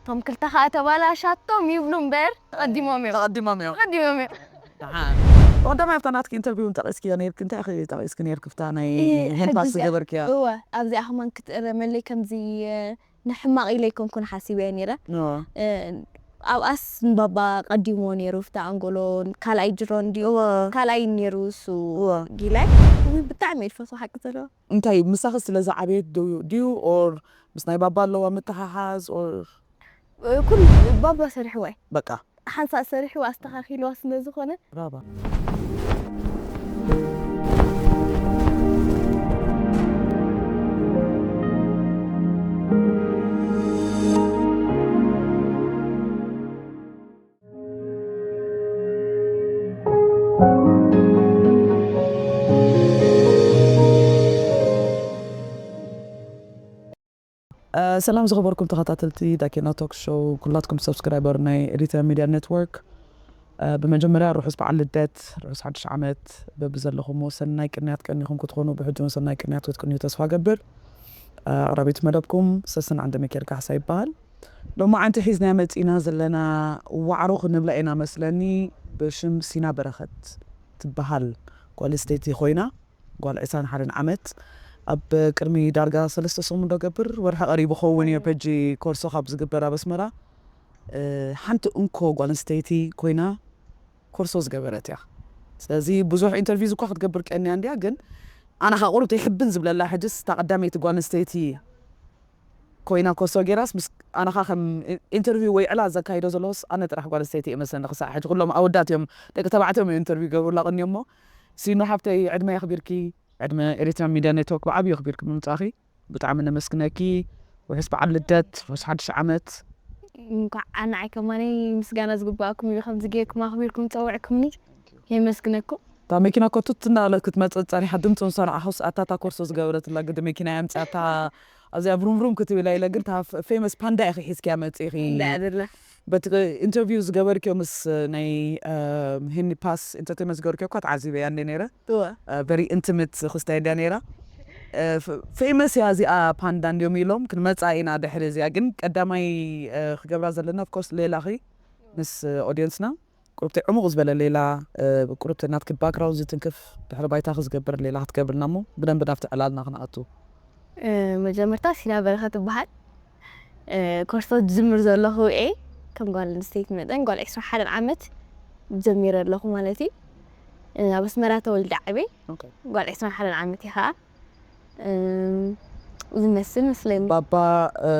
እቶም ክልተ ከዓ ተባላሻቶም ይብሉ እምበር ተቐዲሞም እዮም። ተቐዲሞም እዮም። ተቐዲሞም እዮም። ደሓን። ቀዳማይ ኣብታ ናትኪ ኢንተርቪው ጠቒስኪዮ ነይርኪ፣ እንታይ ኢኺ ጠቒስኪ ነይርኪ፣ ኣብታ ናይ ይሄ ሄንድ ፓስ ሕጂ ዝገበርክያ? እወ፣ ኣብዚኣ ከማን ክትእረመለይ ከምዚ፣ እ፣ ንሕማቕ ኢለ ኣይኮንኩን ሓሲበዮ ነይረ። እወ። እ፣ ኣብኣስ ንባባ ቀዲሞ ነይሩ፣ ፍታ ኣንጎሎ ካልኣይ ጅሮ እንዲዩ፣ እወ። ካልኣይ ነይሩ እሱ እወ። ጊላይ። እውይ፣ ብጣዕሚ እየ ዝፈትዎ ሓቂ ዘለዎ። እንታይ ምሳኺ ስለ ዝዓበየት ዶ ድዩ፣ ኦር ምስ ናይ ባባ ኣለዋ ምትሓሓዝ፣ ኦር እ፣ ኩሉ ባባ ሰሪሕዋ እዩ። በቃ ሓንሳእ ሰሪሕዋ ኣስተኻኺልዋ ስለ ዝኾነ። ብራባ። እ፣ ሰላም ዝኸበርኩም ተኸታተልቲ ዳኬና ቶክ ሾው፣ ኩላትኩም ሰብስክራይበር ናይ ኤሪትራ ሚድያ ኔትወርክ፣ እ፣ ብመጀመርያ ርሑስ በዓል ልደት፣ ርሑስ ሓድሽ ዓመት በብዘለኹሞ ሰናይ ቅንያት ቀኒኹም ክትኾኑ ብሕጂ እውን ሰናይ ቅንያት ክትቅንዩ ተስፋ ገብር። እ፣ ኣቕራቢት መደብኩም ሰስን ዓንደ ሚካኤል ካሕሳ ይበሃል። ሎማዓንቲ ሒዝናያ መፂና ዘለና ዋዕሮ ክንብላ ኢና መስለኒ፣ ብሽም ሲና በረኸት ትበሃል ጓል ኣንስተይቲ ኮይና፣ ጓል ዕስራን ሓደን ዓመት፣ ኣብ ቅድሚ ዳርጋ ሰለስተ ሰሙን ዶ ገብር ወርሒ ቀሪቡ ኸውን እዩ ሕጂ ኮርሶ ካብ ዝግበር ኣብ ኣስመራ፣ እ፣ ሓንቲ እንኮ ጓል ኣንስተይቲ ኮይና ኮርሶ ዝገበረት እያ። ስለዚ ብዙሕ ኢንተርቪው እኳ ክትገብር ቀንያ እንድያ፣ ግን ኣነ ኸኣ ቁሩብ ተይሕብን ዝብለላ ሕጅስ እታ ቀዳመይቲ ጓል ኣንስተይቲ ኮይና ኮርሶ ጌራስ፣ ምስ ኣነ ኸኣ ከም ኢንተርቪው ወይ ዕላል ዘካይዶ ዘለኹስ ኣነ ጥራሕ ጓል ኣንስተይቲ እየ መስለኒ። ክሳዕ ሕጂ ኩሎም ኣወዳት እዮም፣ ደቂ ተባዕትዮ እዮም ኢንተርቪው ይገብሩላ ቅንዮም። እሞ ሲኖ ሓብተይ፣ ዕድመ የኽቢርኪ፣ ዕድመ ኤሪትራ ሚድያ ኔትወርክ ብዓብዩ የኽቢርኪ ብምምጻእኺ ብጣዕሚ ነመስግነኪ። ውሑስ በዓል ልደት፣ ውሑስ ሓድሽ ዓመት። እንኳዕ ንዓይ ከማነይ ምስጋና ዝግባኣኩም እዩ፣ ከምዚ ጌርኩም ኣኽቢርኩም ጸውዕኩምኒ። የመስግነኩም። እታ መኪና እኮ ቱት እናበለት ክትመጽእ ጸኒሓ፣ ድምፂ ንሰምዓ። ኣታ እታ ኮርሶ ዝገበረትላ ግዲ መኪና እያ ኣምፅኣታ። ኣብዚኣ ቭሩም ቭሩም ክትብል ኢለ፣ ግን እታ ፌመስ ፓንዳ ኢኺ ሒዝክያ መፂእኺ። እንታይ እያ ዘላ? በቲ ኢንተርቪው ዝገበርክዮ ምስ ናይ፣ እ፣ ሄኒ ፓስ ኢንተርቴንመንት ዝገበርክዮ እኳ ተዓዚበያ እንደ ነይረ። እወ። ቨሪ ኢንቲሜት ክስታይ እንድያ ነይራ። እ፣ ፍ-፣ ፌመስ እያ እዚኣ ፓንዳ እንድዮም ኢሎም፣ ክንመፃ ኢና ድሕሪ እዚኣ። ግን ቀዳማይ፣ እ፣ ክገብራ ዘለና ኦፍኮርስ ሌላኺ ምስ ኦድየንስና ቁሩብቲ ዕሙቕ ዝበለ ሌላ፣ እ፣ ቁሩብቲ ናትኪ ባክግራውንድ ዝትንክፍ ድሕሪ ባይታኺ ዝገብር ሌላ ክትገብርና እሞ ብደንብ ናብቲ ዕላልና ክንኣቱ። እ፣ መጀመርታ ሲና በረኸት እበሃል። እ፣ ኮርሶ ዝጅምር ዘለኹ እየ። ከም ጓል ኣንስተይቲ መጠን ጓል ዕስራን ሓደን ዓመት ጀሚረ ኣለኹ ማለት እዩ። እ፣ ኣብ ኣስመራ ተወልደ ዓብየ። ኦኬ። ጓል ዕስራን ሓደን ዓመት እየ ኸዓ። እም፣ ዝመስል መስለኒ። ባባ፣ እ፣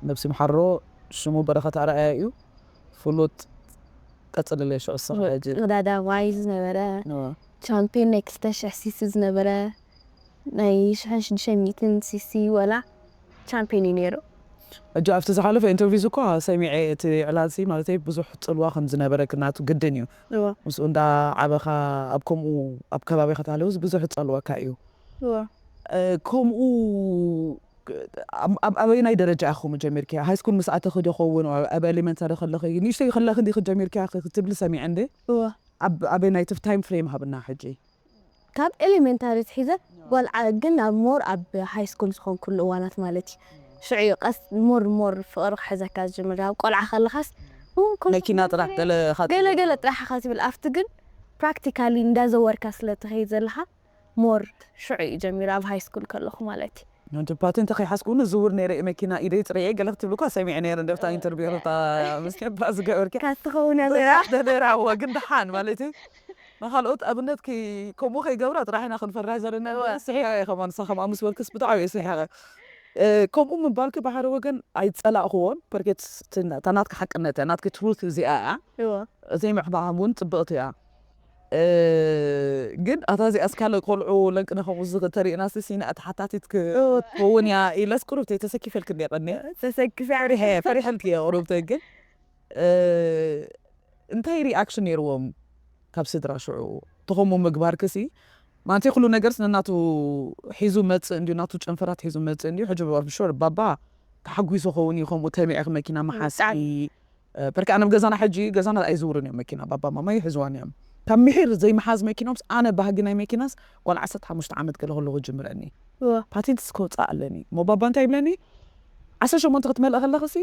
ነብሲ ምሓሮ ሽሙ በረኸት ኣርኣያ እዩ። ፍሉጥ ቀጽልለይ ሽዑ ስራሕ ሕጂ። ቀዳዳማይ ዝነበረ እወ። ቻምፒዮን ናይ ክልተ ሽሕ ሲሲ ዝነበረ ናይ ሽሕን ሽዱሽተ ሚእትን ሲሲ ወላ ቻምፒዮን እዩ ነይሩ። ሕጂ ኣብቲ ዝሓለፈ ኢንተርቪውስ እኳ ሰሚዐ እቲ ዕላልሲ ማለተይ ብዙሕ ጽልዋ ከም ዝነበረ ክናቱ ግድን እዩ። እወ። ምስኡ እንዳ ዓበኻ ኣብ ከምኡ ኣብ ከባቢኻ ተሃለውስ ብዙሕ ጸልወካ እዩ። እወ። እ፣ ከምኡ ኣብ ኣብ ኣበየናይ ደረጃ ኢኹም ጀሚርክያ? ሃይ ስኩል ምስ ኣተኺ ዶ ይኸውን? ኣብ ኤሌመንታሪ ከለኺ? ንእሽተይ ከለኺ እንዲኺ ጀሚርክያ ክትብሊ ሰሚዐ እንዴ? እወ። ኣብ ኣበየናይ እቲ ታይም ፍሬም ሃብና ሕጂ? ካብ ኤሌመንታሪ ትሒዘ ጓል ዓ-፣ ግን ኣብ ሞር ኣብ ሃይ ስኩል ዝኾንኩሉ እዋናት ማለት እዩ። ሽዑ እዩ ቀስ ሞር ሞር ፍቕሪ ክሕዘካ ዝጅምር። ኣብ ቆልዓ ከለኻስ፣ ኡ፣ ኮ-፣ መኪና ጥራሕ ገለ ኢኻ ገለ ትብል። ገለ ጥራሕ ኢኻ ትብል። ኣብቲ ግን ፕራክቲካሊ እንዳዘወርካ ስለ ትኸይድ ዘለኻ ሞር ሽዑ እዩ ጀሚሩ፣ ኣብ ሃይ ስኩል ከለኹ ማለት እዩ። ሕጂ ፓቴንት ከይሓዝኩ እውን ዝውር ነይረ እየ መኪና ኢደይ ፅርየ ገለ ክትብሉ እኳ ሰሚዐ ነይረ። እንደብታ ኢንተርቪው ታ ምስ ኬባ ዝገበርኪ ካትኸውን እያ ዘላ። ደደራዎ ግን ደሓን ማለት እዩ። ንኻልኦት ኣብነት ከይ-፣ ከምኡ ከይገብራ ጥራሕ ኢና ክንፈርሕ ዘለና። እወ። ስሒቐ እየ ከማን ንሳ ከምኣ ምስ በልክስ ብጣዕሚ እየ ስሒቐ። እ፣ ከምኡ ምባልኪ ብሓደ ወገን ኣይጸላእክዎን። ፐርኬት እታ ናትኪ ሓቅነት እያ፣ ናትኪ ትሩት እዚኣ እያ። እወ። ዘይምሕባእ እውን ጽብቕቲ እያ። እ፣ ግን ኣታ እዚኣ እስካለ ቆልዑ ለንቅነ ከምኡ ዝ-፣ ተሪእና ሲ ሲና እታ ሓታቲት ክ-፣ እወ። ክኸውን እያ ኢለስ ቁሩብ ተይ ተሰኪፈልክ እንደ ቀኒ። ተሰኪፈ ፈሪሐ፣ ፈሪሐልክ እየ ቁሩብ ተይ ግን፣ እ፣ እንታይ ሪኣክሽን ነይርዎም ካብ ስድራ ሽዑ? ተኸሙ ምግባርክሲ ማለት ኩሉ ነገርስ ነናቱ ሒዙ መጽእ እንድዩ፣ ናቱ ጨንፈራት ሒዙ መጽእ እንድዩ። ሕጂ ሹር ባባ ተሓጒሱ ኸውን እዩ ከምኡ ተቢዕክ መኪና መሓሲ። ብጣዕሚ። እ፣ በርካ ኣነ ኣብ ገዛና ሕጂ ገዛና ኣይዝውርን እዮም መኪና፣ ባባ ማማ ይሕዝዋን እዮም። ካብ ምሒር ዘይምሓዝ መኪኖምስ ኣነ ባህጊ ናይ መኪናስ ጓል ዓሰርተ ሓሙሽተ ዓመት ገለ ከለኹ ጅምረኒ። እወ። ፓቴንትስ ከውፅእ ኣለኒ። እሞ ባባ እንታይ ይብለኒ? ዓሰርተ ሸሞንተ ክትመልእ ከለኽሲ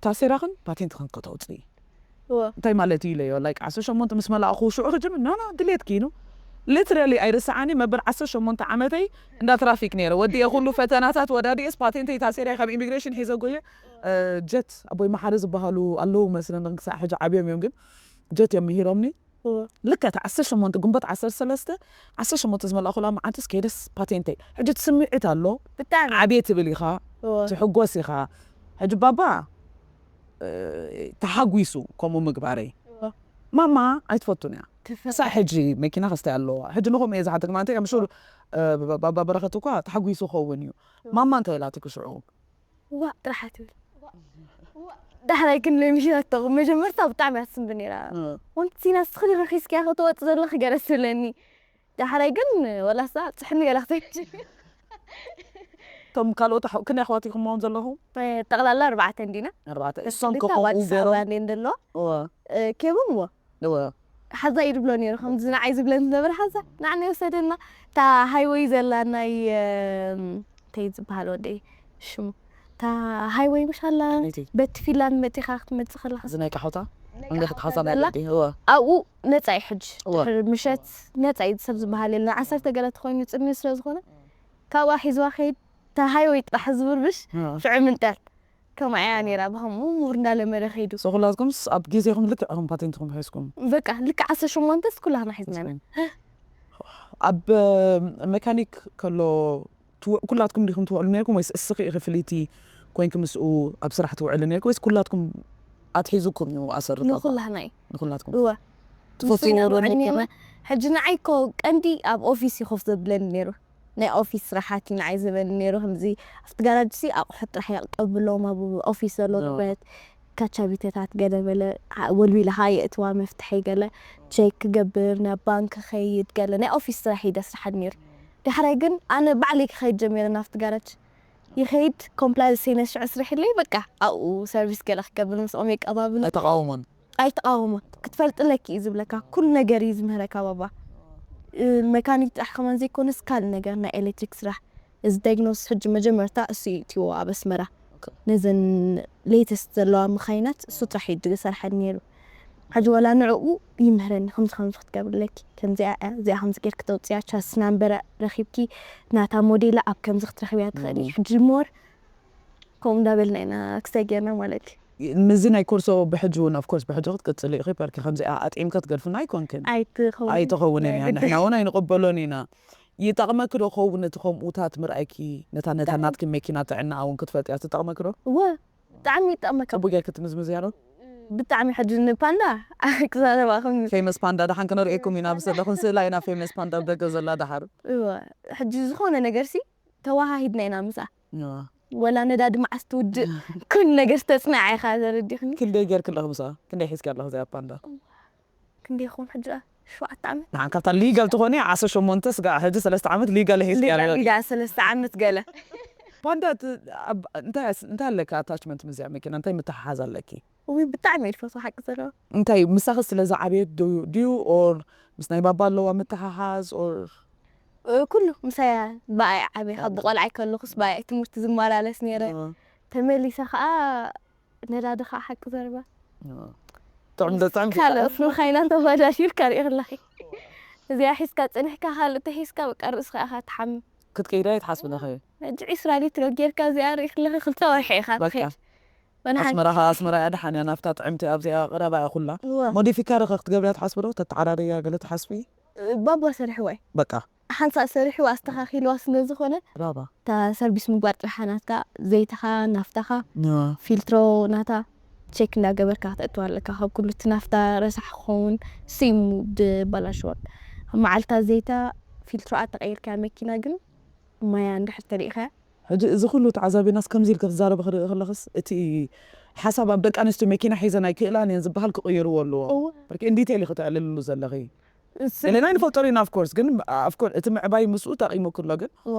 ታሴራኽን ፓቴንትኽን ከተውፅኢ እንታይ ማለት እዩ ኢለዮ። ላይክ ዓሰርተ ሸሞንተ ምስ መላእኹ ሽዑ ክጅምር ናና ድሌት ኪኑ ሊትራሊ ኣይርስዓኒ። መበል ዓሰርተ ሸሞንተ ዓመተይ እንዳ ትራፊክ ነይረ ወዲኤ ኩሉ ፈተናታት ወዳዲኤስ ፓቴንተይ ታሴራይ ካብ ኢሚግሬሽን ሒዘ ጎየ። ጀት ኣቦይ መሓሪ ዝበሃሉ ኣለዉ መስለኒ ክሳዕ ሕጂ ዓብዮም እዮም። ግን ጀት እዮም ምሂሮምኒ። ልክዕ ዓሰርተ ሸሞንተ ግንቦት ዓሰርተ ሰለስተ ዓሰርተ ሸሞንተ ዝመልኣኹላ መዓልትስ ከይደስ ፓቴንተይ። ሕጂ ትስምዒት ኣሎ። ብጣዕሚ ዓብየ ትብል ኢኻ፣ ትሕጎስ ኢኻ። ሕጂ ባባ ተሓጒሱ ከምኡ ምግባረይ። ማማ ኣይትፈቱን እያ። ክሳዕ ሕጂ መኪና ከስታይ ኣለዋ። ሕጂ ንኹም እየ ዝሓተኩም። ኣንተ ምሹ ባባ በረኸት እኳ ተሓጒሱ ኸውን እዩ። ማማ እንታይ ኢላትኪ ሽዑ? ዋ ጥራሕ ትብል። ዳሕራይ ግን ለሚሽናቶ መጀመርታ ብጣዕሚ እያ ትስንብ ነይራ። ወንቲ ሲና ስኽሊ ረኺስኪያ ክትወፂ ዘለኺ ገለ ትብለኒ። ዳሕራይ ግን ወላ ሳ ፅሕኒ ገለ ክትብል እቶም ካልኦት ኣሕ- ክንደይ ኣሕዋት ኢኹም ዘለኹም? ጠቕላላ ኣርባዕተ እንዲና። ኣርባዕተ። እሶም እሶም ክልተ ከኾኑ ኣባል ገይሮም ሰብኣያ እንደ እንደሎ እወ፣ ኬቡን እዎ እወ። ሓዛ እዩ ድብሎ ነይሩ ከምዚ ንዓይ ዝብለኒ ዝነበረ ሓዛ ንዓና ይወሰደና። እታ ሃይወይ ዘላ ናይ እንታይ ዝበሃል ወደይ ሽሙ እታ ሃይወይ ምሽ ኣላ ከመይቲ? በቲ ፊንላንድ መፂኻ ክትመፅእ ከለኻ እዚ ናይ ቃሖታ እንደ ክትሓሳ ናይ ዘላ ደቂ እወ። ኣብኡ ነፃ እዩ ሕጂ እወ። ድሕሪ ምሸት ነፃ እዩ ሰብ ዝበሃል የለን ዓሰርተ ገለ ተኾይኑ ፅልሚ ስለ ዝኾነ ካብኣ ሒዝዋ ከይድ እታ ሃይወይ ጥራሕ ዝብርብሽ እወ። ሽዑ ምንጠል ከምኣ እያ ነይራ ብኸምኡ ምሁር እንዳለመደ ከይዱ So ኩላትኩምስ ኣብ ግዜኹም ልክዕ ኢኹም ፓቴንትኹም ሒዝኩም? በቃ ልክዕ ዓሰርተ ሸሞንተስ ኩላህና ሒዝና ኢና ኣብ መካኒክ ከሎ ትው- ኩላትኩም ዲኹም ትውዕሉ ነርኩም ወይስ እስኺ ኢኺ ፍልይቲ ኮይንኪ ምስኡ ኣብ ስራሕ ትውዕሊ ነርኪ ወይስ ኩላትኩም ኣትሒዙኩም እዩ ኣሰርት? ንኩላህና እዩ ንኩላትኩም እወ ትፈትዎ ንስና ዶ ውዕል ነርኪ? ነርና። ሕጂ ንዓይ እኮ ቀንዲ ኣብ ኦፊስ እዩ ኮፍ ዘብለኒ ነይሩ ናይ ኦፊስ ስራሓት እዩ ንዓይ ዝበለኒ ነይሩ ከምዚ ኣብቲ ጋራጅ ሲ ኣቑሑት ጥራሕ የቀብሎም ኣብ ኦፊስ ዘሎ ኖ። ንብረት ካቻቢተታት ገለ በለ ወልዊልኻ የእትዋ መፍትሐይ ገለ ቼክ ክገብር ናብ ባንክ ከይድ ገለ ናይ ኦፊስ ስራሕ እዩ ደስርሓኒ ነይሩ። ዳሕራይ ግን ኣነ ባዕለይ ክኸይድ ጀሚረ ናብቲ ጋራጅ ይኸይድ ኮምፕላይንስ ነሽዑ ስርሕለይ በቃ ኣብኡ ሰርቪስ ገለ ክገብር ምስኦም የቀባብሉ ኣይተቃወሞን። ኣይተቃወሞን ክትፈልጥለኪ እዩ ዝብለካ ኩሉ ነገር እዩ ዝምህረካ ባባ። መካኒክ ጥራሕ ከማን ዘይኮነስ ካልእ ነገር ናይ ኤሌክትሪክ ስራሕ እዚ ዳይግኖስ ሕጂ መጀመርታ እሱ እዩ እትዎ ኣብ ኣስመራ ነዘን ሌተስት ዘለዋ መኻይናት እሱ ጥራሕ እዩ ዝሰርሐኒ ነይሩ። ሕጂ ዋላ ንዕኡ ይምህረኒ ከምዚ ከምዚ ክትገብርለኪ ከምዚኣ እያ እዚኣ ከምዚ ጌርኪ ተውፅያ ቻስ ናምበረ ረኪብኪ ናታ ሞዴላ ኣብ ከምዚ ክትረክብያ ትኽእል እዩ ሕጂ ሞር ከምኡ እንዳበልና ኢና ክስታይ ጌርና ማለት እዩ። ምዚ ናይ ኮርሶ ብሕጂ እውን ኦፍኮርስ ብሕጂ ክትቅፅሊ ኢኺ በርኪ ከምዚኣ ኣጥዒምካ ትገድፍና ኣይኮንክን። ኣይትኸውን ኣይትኸውንን እያ ግድ- ንሕና እውን ኣይንቕበሎን ኢና። ይጠቕመኪ ዶ ኸውን እቲ ከምኡታት ምርኣይኪ ነታ ነታ ናትኪ መኪና ጥዕናኣ እውን ክትፈልጥያ ትጠቕመኪ ዶ? እወ ብጣዕሚ ይጠቕመካ ፅቡቅ ጌርኪ ትምዝምዝያ ዶ? ብጣዕሚ ሕጂ ንፓንዳ ክዛረባ ከም ፌመስ ፓንዳ ደሓን ክነርእየኩም ኢና ብሰለኹን ስእላ ኢና ፌመስ ፓንዳ ኣብ ደገ ዘላ ደሓር እወ ሕጂ ዝኾነ ነገር ሲ ተዋሃሂድና ኢና ምሳ ወላ ነዳዲ መዓስ ትውድእ ኩሉ ነገር ተፅናዕ ኢኻ ተረዲኽኒ ክንደይ ጌርኪ ኣለኺ ምሳ ክንደይ ሒዝኪ ኣለኺ እዚኣ ፓንዳ? ክንደይ ይኸውን ሕጂ ደኣ ሸውዓተ ዓመት ንዓን ካብታ ሊጋል ትኾኒ ዓሰርተ ሸሞንተ ስጋዕ ሕጂ ሰለስተ ዓመት ሊጋል ሒዝኪ ኣለኺ። ሊጋ ሰለስተ ዓመት ገለ ፓንዳ ት- ኣብ- እንታይ ኣስ- እንታይ ኣለካ ኣታችመንት ምዚኣ መኪና እንታይ ምትሓሓዝ ኣለኪ? እውይ ብጣዕሚ እየ ዝፈትዎ ሓቂ ዘለዎ እንታይ ምሳኺ ስለ ዝዓበየት ድዩ ኦር ምስ ናይ ባባ ኣለዋ ምትሓሓዝ ኦር እ፣ ኩሉ ምሳያ ብኣይ ዓበየ ካብ ብቆልዓይ ከለኹስ ብኣይ ትምህርቲ ዝመላለስ ነይረ ተመሊሰ ከዓ ነዳዲ ከዓ ሓቂ ዘረባ ጥዑም ዶ ጥዑም ካልኦት መኻይና ተባዳዲርካ ርኢ ከለኺ እዚኣ ሒዝካ ፅንሕካ ካልእ ተሒዝካ በቃ ርእስኻ ኢኻ ትሓምም ክትቀይዳ ይትሓስብ ኣለኺ ሕጂ ዒስራ ሊትሮ ጌርካ እዚኣ ርኢ ከለኺ ክልተ ወርሒ ኢኻ በቃ ትኸድ ወንሓንቲ ኣስመራ ከ ኣስመራ እያ ደሓን እያ ናፍታ ጥዕምቲ ኣብዚኣ ቀረባ እያ ኩላ እዋ ሞዲፊካ ዶ ከ ክትገብርያ ትሓስቢ ዶ ተተዓራርያ ገለ ትሓስቢ ባባ ሰሪሕዋ እዩ በቃ ሓንሳእ ሰሪሕዋ ኣስተኻኺልዋ ስለ ዝኾነ ባባ እታ ሰርቪስ ምግባር ጥራሕ ናትካ ዘይትኻ ናፍታኻ ፊልትሮ ናታ ቸክ እንዳገበርካ ክተእትዋ ኣለካ ካብ ኩሉ እቲ ናፍታ ረሳሕ ክኸውን ሲሙ ድበላሽወን ኣብ መዓልታ ዘይታ ፊልትሮኣ ተቐይርካ መኪና ግን ማያ እንድሕር ተሪእኻ ሕጂ እዚ ኩሉ ተዓዛቢናስ ከምዚ ኢልካ ትዛረቢ ክርኢ ከለኽስ እቲ ሓሳብ ኣብ ደቂ ኣንስትዮ መኪና ሒዘን ኣይክእላን እየን ዝበሃል ክቕይርዎ ኣለዎ እወ በርኪ እንዲቴል ኢኺ ተዕልልሉ ዘለኺ እሱ ዘለና ንፈልጦ ኢና ኦፍኮርስ ግን ኦፍኮርስ እቲ ምዕባይ ምስኡ ጠቒሙኪ ኣሎ ግን እወ